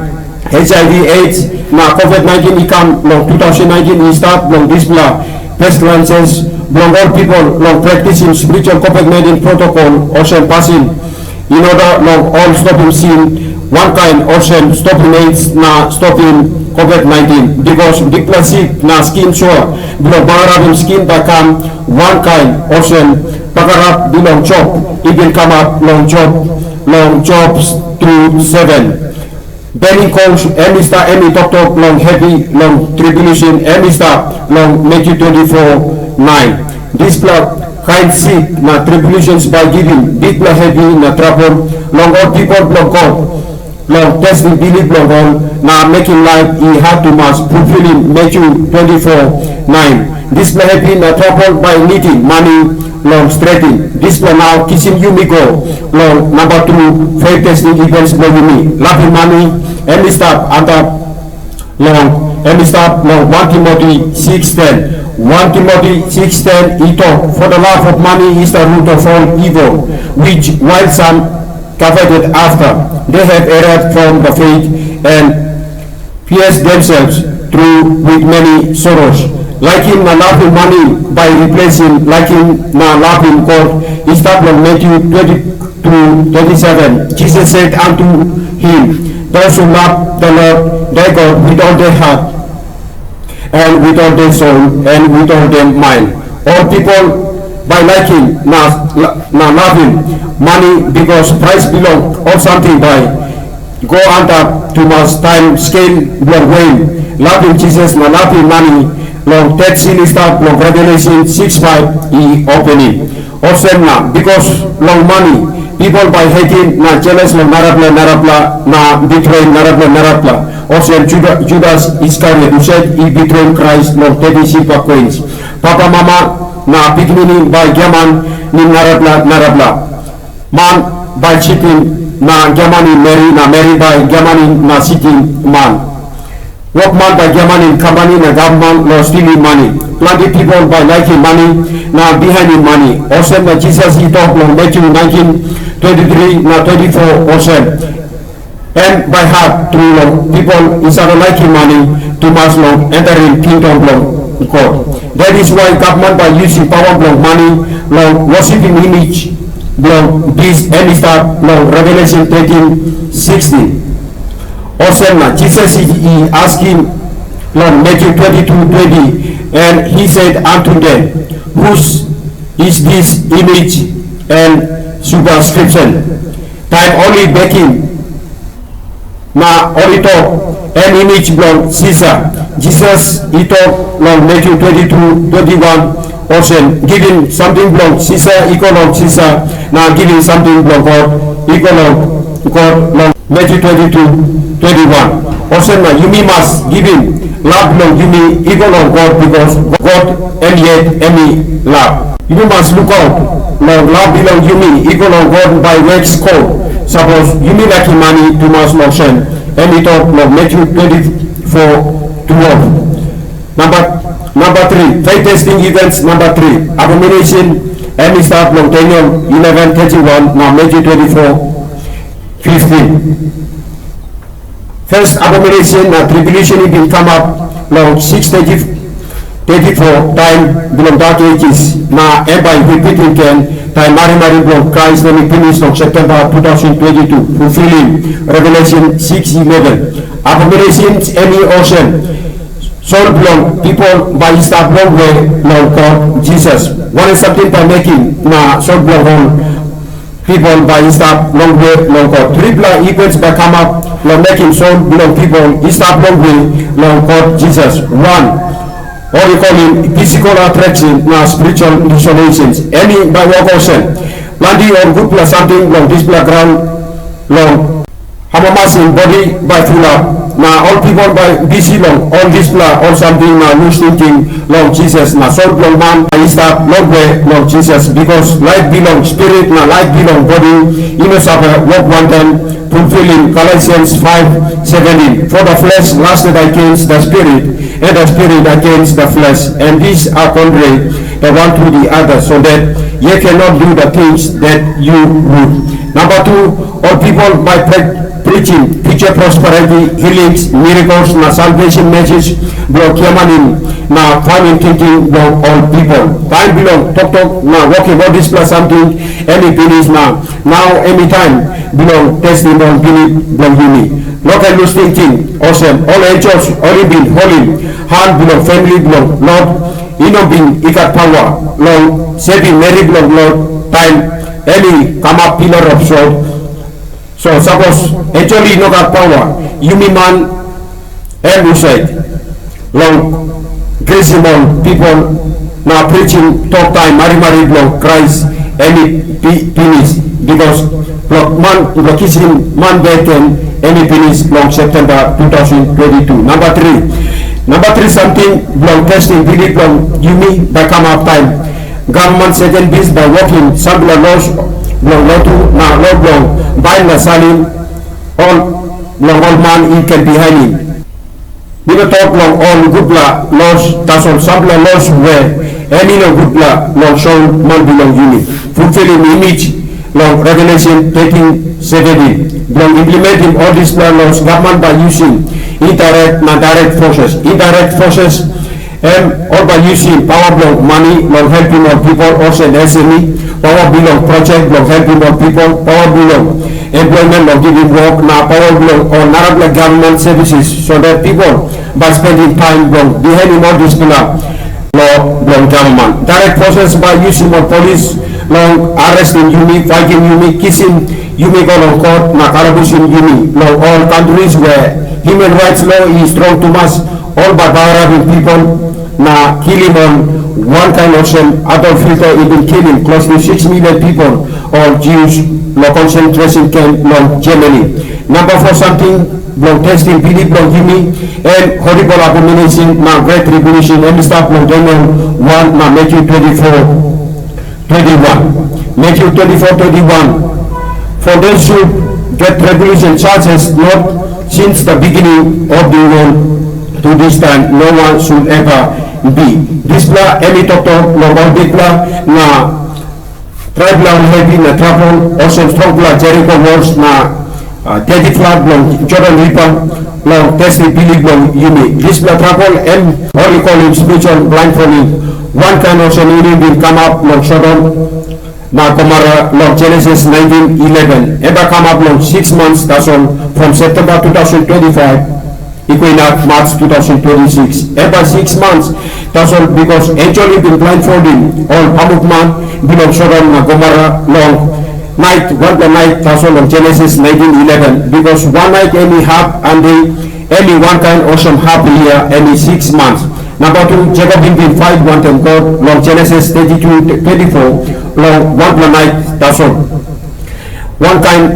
H I V, AIDS na COVID nineteen i kam long two thousand nineteen i start long dispela pestilences bilong ol people long practicing spiritual COVID nineteen protocol olsem pasin in order long ol stopim sin, wankain olsem stopim AIDS na stopim COVID nineteen, because bikpela sik na skin sua bilong bagarapim skin bai kam wankain olsem bagarap bilong Job i bin kamap long Job, long Job two seven. Burning coals, em i stap, em i toktok long hevi, long tribulation, em i stap long Matthew twenty-four nine. Dispela kain sik na tribulations bai givim bikpela hevi na trabel long ol pipel bilong God, long testim bilip bilong ol, na mekim laip i hat tumas, fulfilim Matthew twenty-four nine. Dispela hevi na trabel bai nidim mani long stretim. Dispela nau kisim yumi go long namba tu faith testing events bilong yumi. Lapim mani, em i stap antap long, em i stap long Wan Timoti six ten. Wan Timoti six ten i tok, "For the love of money is the root of all evil, which while some coveted after, they have erred from the faith and pierced themselves through with many sorrows." Laikim na lapim mani bai replasim laikim na lapim God i stap long Matthew twenty-two thirty-seven. Jesus said unto him, "Those who love the Lord their God with all their heart, and with all their soul, and with all their mind." Ol pipel bai laikim na, na lavim mani, because prais bilong ol samting bai go antap tumas taim skel bilong weim. Lavim Jisas na lavim mani long tet sin i stap long Revelation six five i openim. Olsem na, bikos long mani, pipel bai hetim na jeles long narapela narapela na bitreim narapela narapela, olsem Juda-, Judas Iskariot husat i bitreim Krais long teti silva koins. Papamama na pikinini bai giamanim narapela narapela. Man bai sitim na giamanim meri, na meri bai giamanim na sitim man. Wokman bai giamanim kampani na gavman long stilim mani. Planti pipel bai laikim mani na bihainim mani. Olsem na Jisas i tok long Matyu nineteen twenty-three na twenty-four olsem, em bai hat tru long pipel i save laikim mani tumas long enterim kingdom bilong God. That is why gavman bai yusim pawa bilong mani long wosipim image bilong bis, em i stap long Revelation thirteen sixteen. Olsem na Jisas i, i askim long Matyu twenty-two twenty, and he said unto them, "Whose is this image and superscription?" Taim ol i bekim, na ol i tok, "Em image bilong Sisar." Jisas i tok long Matyu twenty-two twenty-one olsem, "Givim samting bilong Sisar i go long Sisar, na givim samting bilong God i go long God," long Matyu twenty-two twenty-one. Olsem na yumi mas givim lav bilong yumi i go long God, bikos God em yet em i lav. Yumi mas lukaut long lav bilong yumi i go long God bai wet skol. Sapos yumi laikim mani tumas long sem, em i tok long Matyu twenty-four twelve. Namba, namba tri, faith testing events namba tri, abomination, em i stap long Daniel eleven thirty-one na Matyu twenty-four fifteen. First abomination na tribulation i bin kamap long six thirty, thirty-four taim bilong Dark Ages, na em bai ripitim gen taim marimari bilong Krais em i pinis long Septemba two thousand twenty-two, fulfilim Revelation six eleven. Abomination em i olsem, soul bilong pipel bai i stap longwe long God Jisas. Wanem samting bai mekim na soul bilong ol pipel bai i stap longwe long God? Tripela events bai kamap long mekim soul bilong pipel i stap longwe long God Jisas. Wan, ol i kolim physical attraction na spiritual desolations. Em i bai wok olsem, planti ol gutpela samting long dispela graun long amamasim bodi bai fulap, Na ol pipel bai bisi long ol dispela ol samting na lus tingting long Jisas, na sot bilong man i stap longwe long Jisas, bikos laip bilong spirit na laip bilong bodi i no save wok wantaim fulfilim Galatians five seventeen, "For the flesh lusted against the spirit, and the spirit against the flesh, and these are contrary the one to the other, so that ye cannot do the things that you would." Number two, ol pipel bai pre- preaching, future prosperity, healings, miracles, na salvation message bilong giamanim na painim tingting bilong ol pipel. Taim bilong toktok na wokim ol dispela samting em i pinis, na nau em i taim bilong testim ol bilip bilong yumi. No ken lus tingting olsem, ol angels ol i bin holim han bilong famili bilong Lot i no bin i gat pawa long sevim meri bilong Lot taim em i kamap pillar of salt. So sapos angel i no gat pawa, yumi man em husat long grisim ol pipel na preaching tok taim marimari bilong Krais em i pi- pinis, bikos bilong man bilong kisim man beten em i pinis long Septemba two thousand twenty-two. Number three, number three samting bilong testim bilip bilong yumi bai kamap taim gavman Satan bis bai wokim sampela los bilong lotu na lo bilong baim na salim ol bilong ol man i ken bihainim. Mi no tok long ol gutpela los, tasol sampela los we em i no gutpela long soul man bilong yumi. Fulfilim image long Revelation thirteen seventeen. Bilong implementim ol dispela los, gavman bai yusim indirect na direct forces. Indirect forces em ol bai yusim pawa bilong mani long helpim ol pipel olsem S M E, pawa bilong projek bilong helpim ol pipel, pawa bilong employment long givim wok, na pawa bilong ol narapela government services, so that pipel bai spendim taim bilong bihainim ol dispela lo bilong gavman. Direct forces bai yusim ol polis long arrestim yumi, faitim yumi, kisim yumi go long kot na kalabusim yumi long ol kantris we human rights law i strong tumas. Ol bai bagarapim pipel na kilim ol, wankain olsem Adolf Hitler i bin kilim klostu six million pipel, ol Jews, long concentration camp long Germany. Namba four samting bilong testim bilip bilong yumi, em horrible abomination na great tribulation, em i stap long Daniel one na Matthew twenty-four twenty-one. Matthew twenty-four twenty-one. For there should get tribulation such as not since the beginning of the world to this time, no one should ever be. Dispela em i toktok long ol bikpela na traipela ol hevi na trabel, olsem strongpela Jeriko walls na uh, thirty flood bilong Jordan River, long testim bilip bilong yumi. Dispela trabel em ol i kolim spiritual blindfolding, wankain olsem healing bin kamap long Sodom na Gomora long Genesis nineteen eleven. Em bai kamap long six months tasol, from September two thousand twenty-five i go inap March two thousand twenty-six. Em bai six months tasol, because angel i bin blindfoldim ol pamukman bilong Sodom na Gomora long nait, wanpela nait tasol long Genesis nineteen eleven, because wan nait em i hap ande, em i wankain olsem hap yia, em i six months. Namba tu, Jekop i bin pait wantaim God long Genesis thirty-two twenty-four, long wanpela nait tasol. Wankain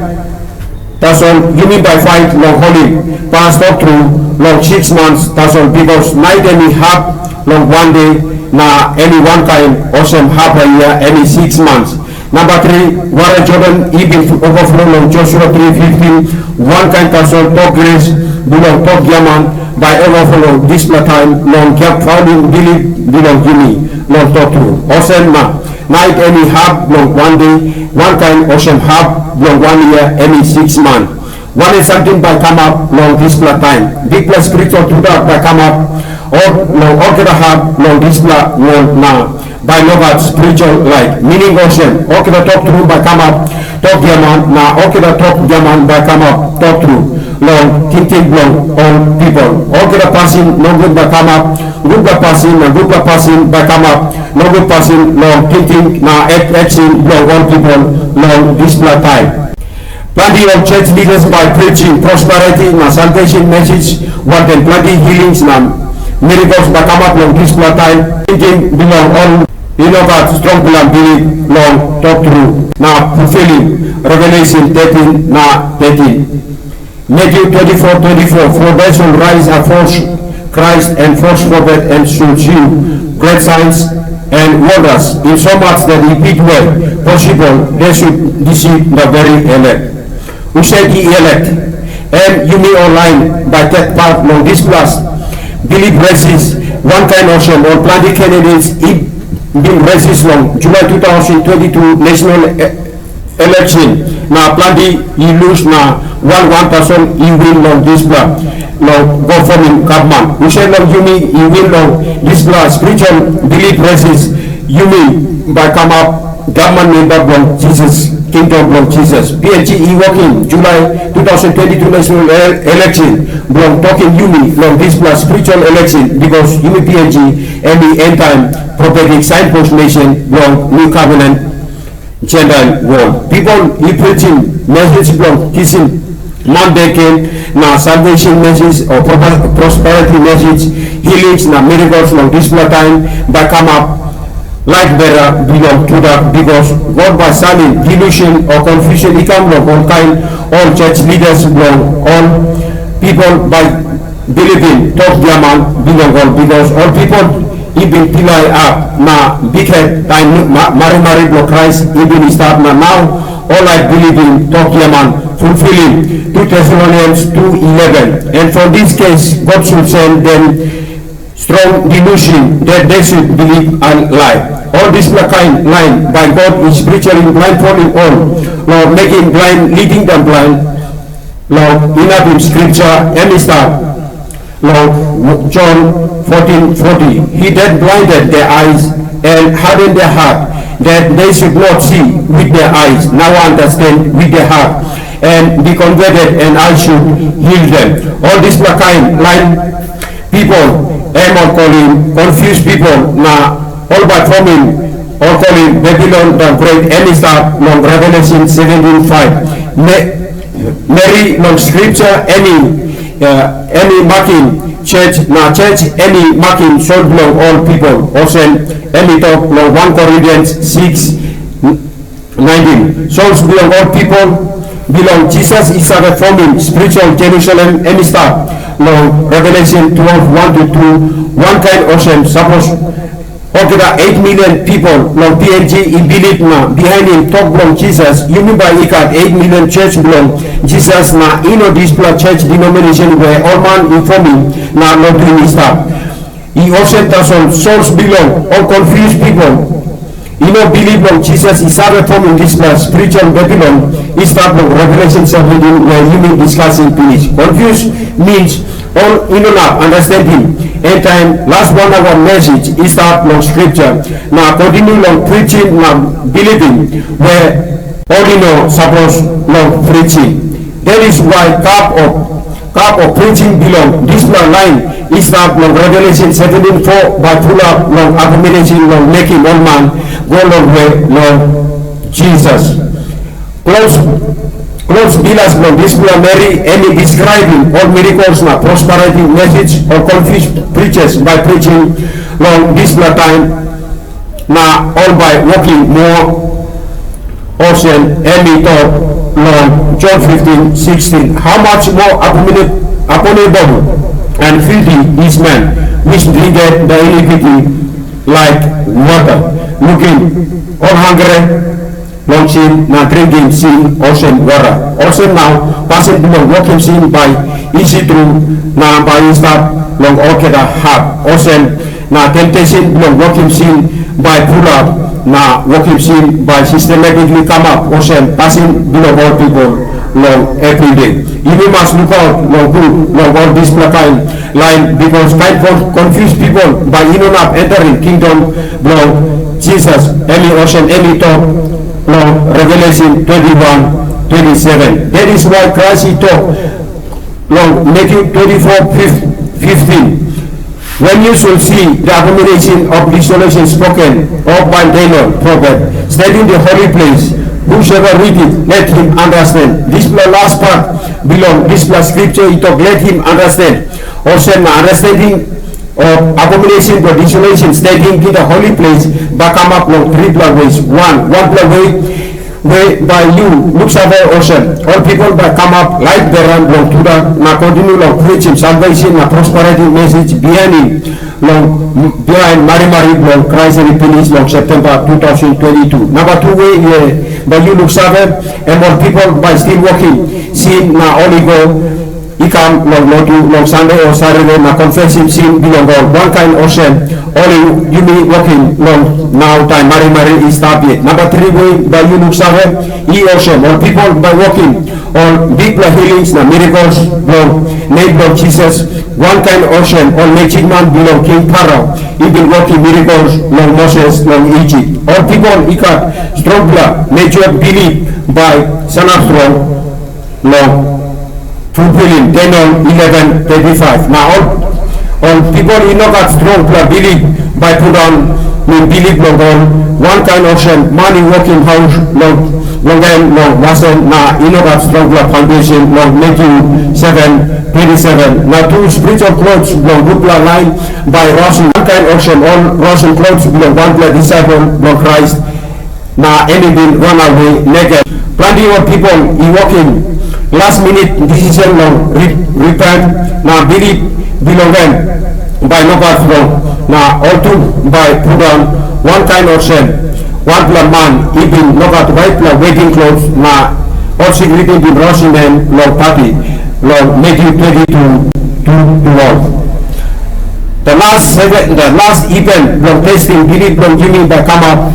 tasol yumi bai pait long holim pas tok tru long six months tasol, because nait em i hap long wan de, na em i wankain olsem hap yia, em i six months. Namba tri, wara Jordan i bin overflow long Josua three fifteen, wankain tasol tok gres bilong tok giaman bai overflow dispela taim long giap faulim bilip bilong yumi long tok tru. Olsem na nait em i hap long wan de, wankain olsem hap bilong wan yia, em i six man. Wanem samting bai kamap long dispela taim? Bikpela spiritual tudak bai kamap ol- long olgeta hap long dispela wol, na bai no gat spiritual lait. Mining olsem, olgeta tok tru bai kamap tok giaman, na olgeta tok giaman bai kamap tok tru long tingting bilong ol pipel. Olgeta pasin nogut bai kamap gutpela pasin, na gutpela pasin bai kamap nogut pasin long tingting na ek- eksin bilong ol pipel long dispela taim. Planti ol church leaders bai preaching prosperity na salvation message, wantaim planti healings na miracles bai kamap long dispela taim. Tingting bilong ol i no gat strongpela bilip long tok tru na fulfilim Revelation thirteen na thirteen. Matthew twenty-four twenty-four, "For they shall rise up false Christ and false prophet and shall show great signs and wonders, in so much that the big way possible they should deceive the very elect." Husat i elect? Em yumi ol lain bai tek pat long dispela bilip resis, wankain olsem ol planti candidates i bin resis long July two thousand twenty-two national e-, election, na planti i lus na wan wan person i win long dispela, long go formim gavman. Husat long yumi i win long dispela spiritual bilip resis, yumi bai kamap gavman memba bilong Jisas, kingdom bilong Jisas. P N G i wokim July two thousand twenty-two national e-, election bilong tokim yumi long dispela spiritual election, because yumi P N G em i end time prophetic signpost nation bilong New Covenant Gentile world. People i preaching message bilong kisim man beken, na salvation message o propa-, prosperity message, healings na miracles long dispela taim bai kamap laik bera bilong tudak, because God bai salim delusion o confusion i kam long ol kain ol church leaders bilong ol people bai bilipim tok giaman bilong ol, because ol people i bin pilai ap na bikhet taim ma-, marimari bilong Krais i bin i stap, na nau ol laik bilipim tok giaman, fulfilim two Thessalonians two eleven. And for this case, God should send them strong delusion that they should believe a lie. All dispela kain lain bai God i spiritually blindfolding ol, long mekim blind leading them blind, long inapim scripture em i stap long John fourteen forty, "He that blinded their eyes and hardened their heart, that they should not see with their eyes, now understand with their heart, and be converted, and I should heal them." All dispela kain lain people, em ol kolim confused people, na ol bai formim ol kolim Babilon the Great, em i stap long Revelation seventeen five. Me-, Meri long scripture em i, uh, em i makim church, na church em i makim soul bilong ol people. Olsem em i tok long one Corinthians six nineteen. Souls bilong ol people bilong Jisas i save formim spiritual Jerusalem, em i stap long Revelation twelve one to two, wankain olsem, sapos olgeta eight million people long P N G i bilip na bihainim tok bilong Jisas, yumi bai i gat eight million church bilong Jisas, na i no dispela church denomination we ol man i formim na lotu i stap. I olsem tasol, souls bilong ol confused people i no bilip long Jisas i save formim dispela spiritual Babilon i stap long Revelation seventeen, we yumi diskasim pinis. Confused means ol i no inap understandim end time last one hour message i stap long scripture, na continue long preaching na bilipim we ol i no sapos long preaching. That is why cup of, cup of preaching bilong dispela lain i stap long Revelation seventeen four bai pulap long abomination long mekim ol man go longwe long Jisas. Klaus, Klaus Bilas bilong dispela meri em i describim ol miracles na prosperity message o confused preachers by preaching long dispela taim, na ol bai wokim moa olsem em i tok long John fifteen sixteen, "How much more abominable, abominable and filthy is man, which drinketh the iniquity like water." Lukim, ol hangre long sin na dringim sin olsem wara. Olsem nau, pasin bilong wokim sin bai isi tru na bai i stap long olgeta hap. Olsem na temptation bilong wokim sin bai pulap, na wokim sin bai systematically kamap olsem pasin bilong ol pipel long everyday. Yumi mas lukaut long gut long ol dispela kain lain, bikos kain kon-, confused pipel bai i no inap entering kingdom bilong Jisas, em i olsem em i tok long Revelation twenty-one twenty-seven. That is why Christ i tok long Matthew twenty-four fifteen, "When you shall see the abomination of desolation spoken of by Daniel prophet, standing the holy place, whosoever read it, let him understand." Dispela last part bilong dispela scripture i tok, "Let him understand." Olsem na understanding of abomination of desolation standing in the holy place bai kamap long tripela ways. One, wanpela way, We bai yu luksave olsem, ol pipel bai kamap laip daram bilong tudak na kontinu long preachim salvation na prosperity message bihainim long bihain marimari bilong Krais i pinis long Septemba two thousand twenty-two. Namba tu we bai yu luksave, em ol pipel bai stil wokim sin na ol i go i kam long lotu long Sande o Saturday na konfesim sin bilong ol. Wankain olsem, ol i yumi wokim long nau taim marimari i stap yet. Namba tri we bai yu luksave, i olsem, ol pipel bai wokim ol bikpela healings na miracles bilong nem bilong Jisas, wankain olsem ol magic man bilong King Farao i bin wokim miracles long Moses long Isip. Ol pipel i gat strongpela major bilip bai sanap strong long fulfilim Daniel eleven thirty-five. Na ol, ol pipel i no gat strongpela bilip bai pundaun mi bilip long ol, wankain olsem man i wokim haus long, long em long wasem na i no gat strongpela foundation long Matthew seven twenty-seven. Na tu spiritual clothes bilong gutpela lain bai rosim, wankain olsem ol rosim clothes bilong wanpela disaipel bilong Krais, na em i bin ranawe naked. Planti ol pipel i wokim last minute decision long re- repent, na bilip bilong em bai no gat strong, na ol tu bai pundaun wankain olsem wanpela man i bin no gat waitpela wedding clothes, na ol sekuriti bin rosim em long pati long Matthew twenty-two, two twelve. The last seven, the last event bilong testing bilip bilong yumi bai kamap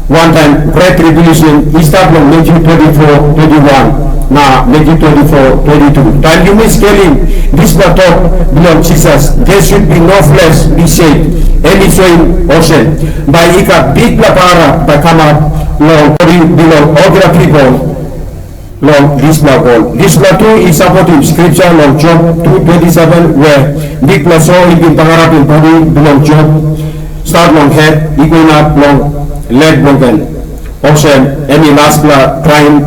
wantaim Great Tribulation i stap long Matthew twenty-four twenty-one na Matthew twenty-four twenty-two. Taim yumi skelim dispela tok bilong Jisas, "There should be no flesh be saved," em i soim olsem, bai i gat bikpela bagarap bai kamap long bodi bilong olgeta pipel long dispela wol. Dispela tu i sapotim skripsa long Job two twenty-seven, we Bikpela So i bin bagarapim bodi bilong Job, stat long het i go inap long lek bilong en. Olsem, em i laspela traim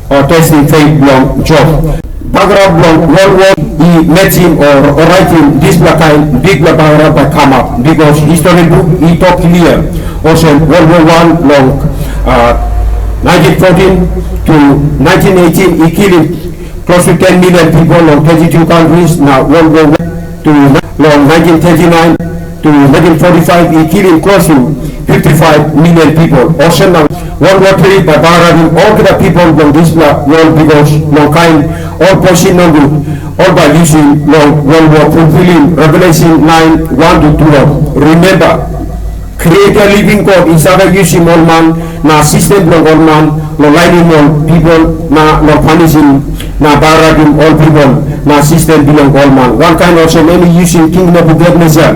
o testim faith bilong Job. Bagarap bilong World War i metim o oraitim dispela kain bikpela bagarap bai kamap, bikos histori buk i tok klia olsem, World War One long, a, nineteen fourteen to nineteen eighteen i kilim close to ten million people long thirty-two countries, na World War One to long nineteen thirty-nine to nineteen forty-five i kilim close to fifty-five million people. Olsem na World War Three bai bagarapim olgeta people bilong dispela world, bikos long kain ol pasin nogut ol bai yusim long World War, fulfilim Revelation nine one to twelve. Remember, Creator Living God i save yusim ol man na sistem bilong ol man long lainim ol pipel na long panisim na bagarapim ol pipel na sistem bilong ol man. Wankain olsem em i yusim King Nebukadnesar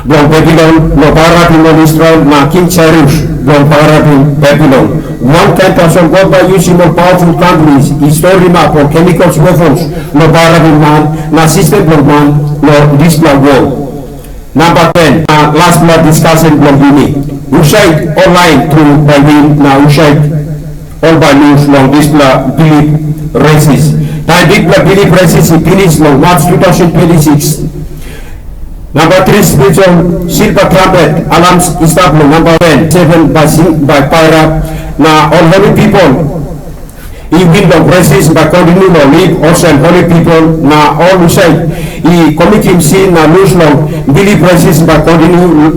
bilong Babilon long bagarapim ol Israel na King Sairus bilong bagarapim Babilon. Wankain tasol God bai yusim ol powerful countries i storim ap ol chemicals weapons long bagarapim man na sistem bilong man long dispela world. Namba ten, na laspela diskasen bilong yumi. Husat ol lain tu bai win, na husat ol bai lus long dispela bilip resis? Taim bikpela bilip resis i pinis long Mach two thousand twenty-six, namba tri spiritual silva trumpet alarms i stap long namba ten, seven bai sing bai pairap, na ol holy people i win long resis bai kontinu long lip olsem holy people, na ol husat i komitim sin na lus long bilip resis bai kontinu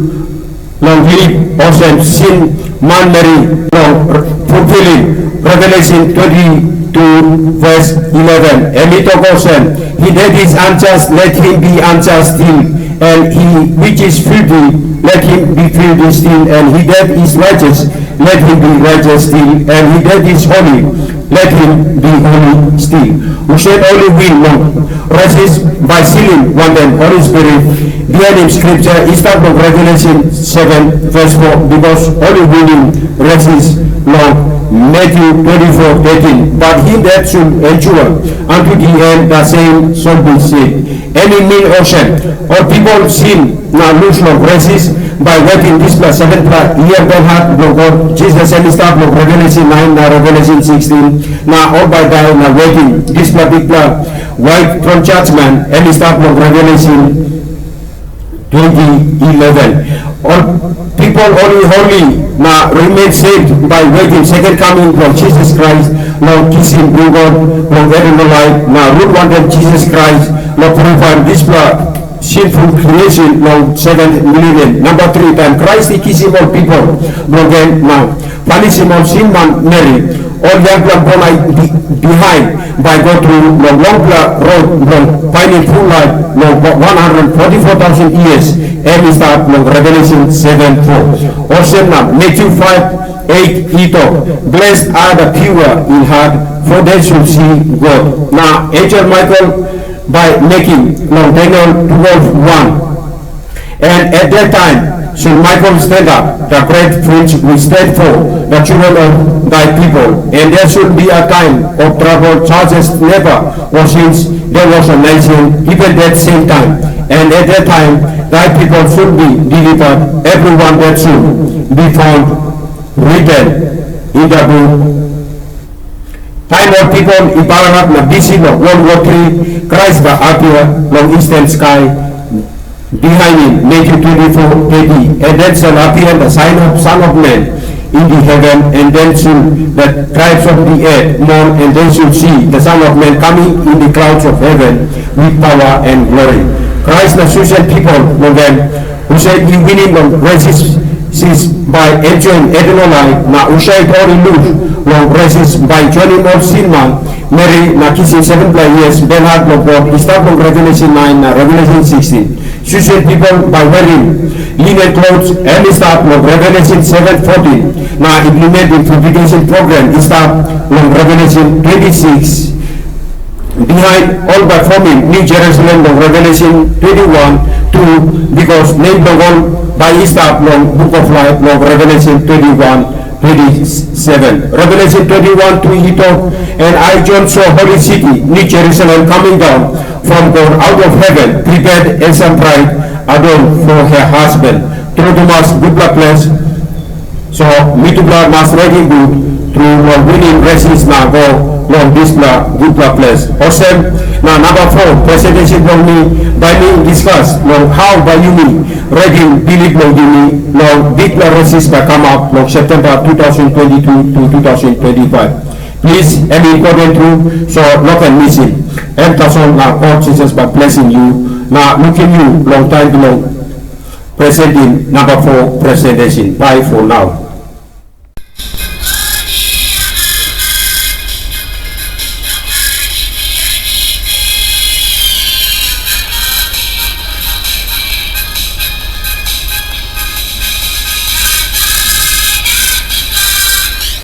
long lip olsem sin manmeri long fulfilim Revelation twenty-two verse eleven. Em i tok olsem, "He that is unjust, let him be unjust still, and he which is filthy, let him be filthy still, and he that is righteous, let him be righteous still, and he that is holy, let him be holy still." Husat ol i win long resis bai silim wantaim Holy Spirit, bihainim skripsa i stap long Revelation seven verse four, bikos ol i winim resis long Matthew twenty-four thirteen, "But he that should endure unto the end, the same shall be saved." Em i min olsem, ol pipel sin na lus long resis bai wetim dispela sevenpela yia belhat bilong God. Jisas em i stap long Revelation nine na Revelation sixteen, na ol bai dai na wetim dispela bikpela wait tron jajman em i stap long Revelation twenty eleven. Ol pipel ol i holi na remain saved by waiting second coming bilong Jisas Krais long kisim bilong God long eternal life, na rul wantaim Jisas Krais long purifaim dispela sinful creation long seven millennium. Namba tri, taim Krais i kisim ol pipel bilong en na panisim ol sin manmeri, ol yangpela bel i bi-, bihain bai i go tru long longpela rot bilong painim ful laip long one hundred forty-four thousand years, em i stap long Revelation seven four. Olsem na Matthew five eight i tok, "Blessed are the pure in heart, for they shall see God." Na angel Michael bai mekim long Daniel twelve one. And at that time shall Michael stand up, the great prince, will stand for the children of thy people. And there shall be a time of trouble, such as never was since there was a nation, even that same time. And at that time thy people shall be delivered, everyone that shall be found written in the book. Taim ol pipel i bagarap na bisi long World War Three, Krais bai apia long eastern sky, bihainim Matthew twenty-four thirty, "And then shall appear the sign of Son of Man in the heaven, and then shall the tribes of the earth mourn, and they shall see the Son of Man coming in the clouds of heaven with power and glory." Krais na susen pipel long em, husat i winim long resis bai enjoim eternal life, na husat ol i lus long resis bai joinim ol sin manmeri na kisim sevenpela years belhat bilong God i stap long Revelation nine na Revelation sixteen. Susen pipel bai werim linen clothes, em i stap long Revelation seven fourteen, na implementing purification program i stap long Revelation twenty-six. Bihain ol bai fomim New Jerusalem long Revelation twenty-one two, bikos nem bilong ol bai i stap long Book of Life long Revelation twenty-one twenty-seven. Revelation twenty-one two i tok, "And I, John, saw holy city, New Jerusalem, coming down from God out of heaven, prepared as a bride adorned for her husband." Tru tumas, gutpela ples. So mitupela mas redi gut tru long winim resis na go long dispela gutpela ples. Olsem na namba four presentation bilong mi, bai mi discuss long how bai yumi redim bilip bilong yumi long bikpela resis bai kamap long September two thousand twenty-two to two thousand twenty-five. Plis, em important tru, so no ken misim. Em tasol na God Jisas bai blesim yu na lukim yu long taim bilong presenting number four presentation. Bye for now.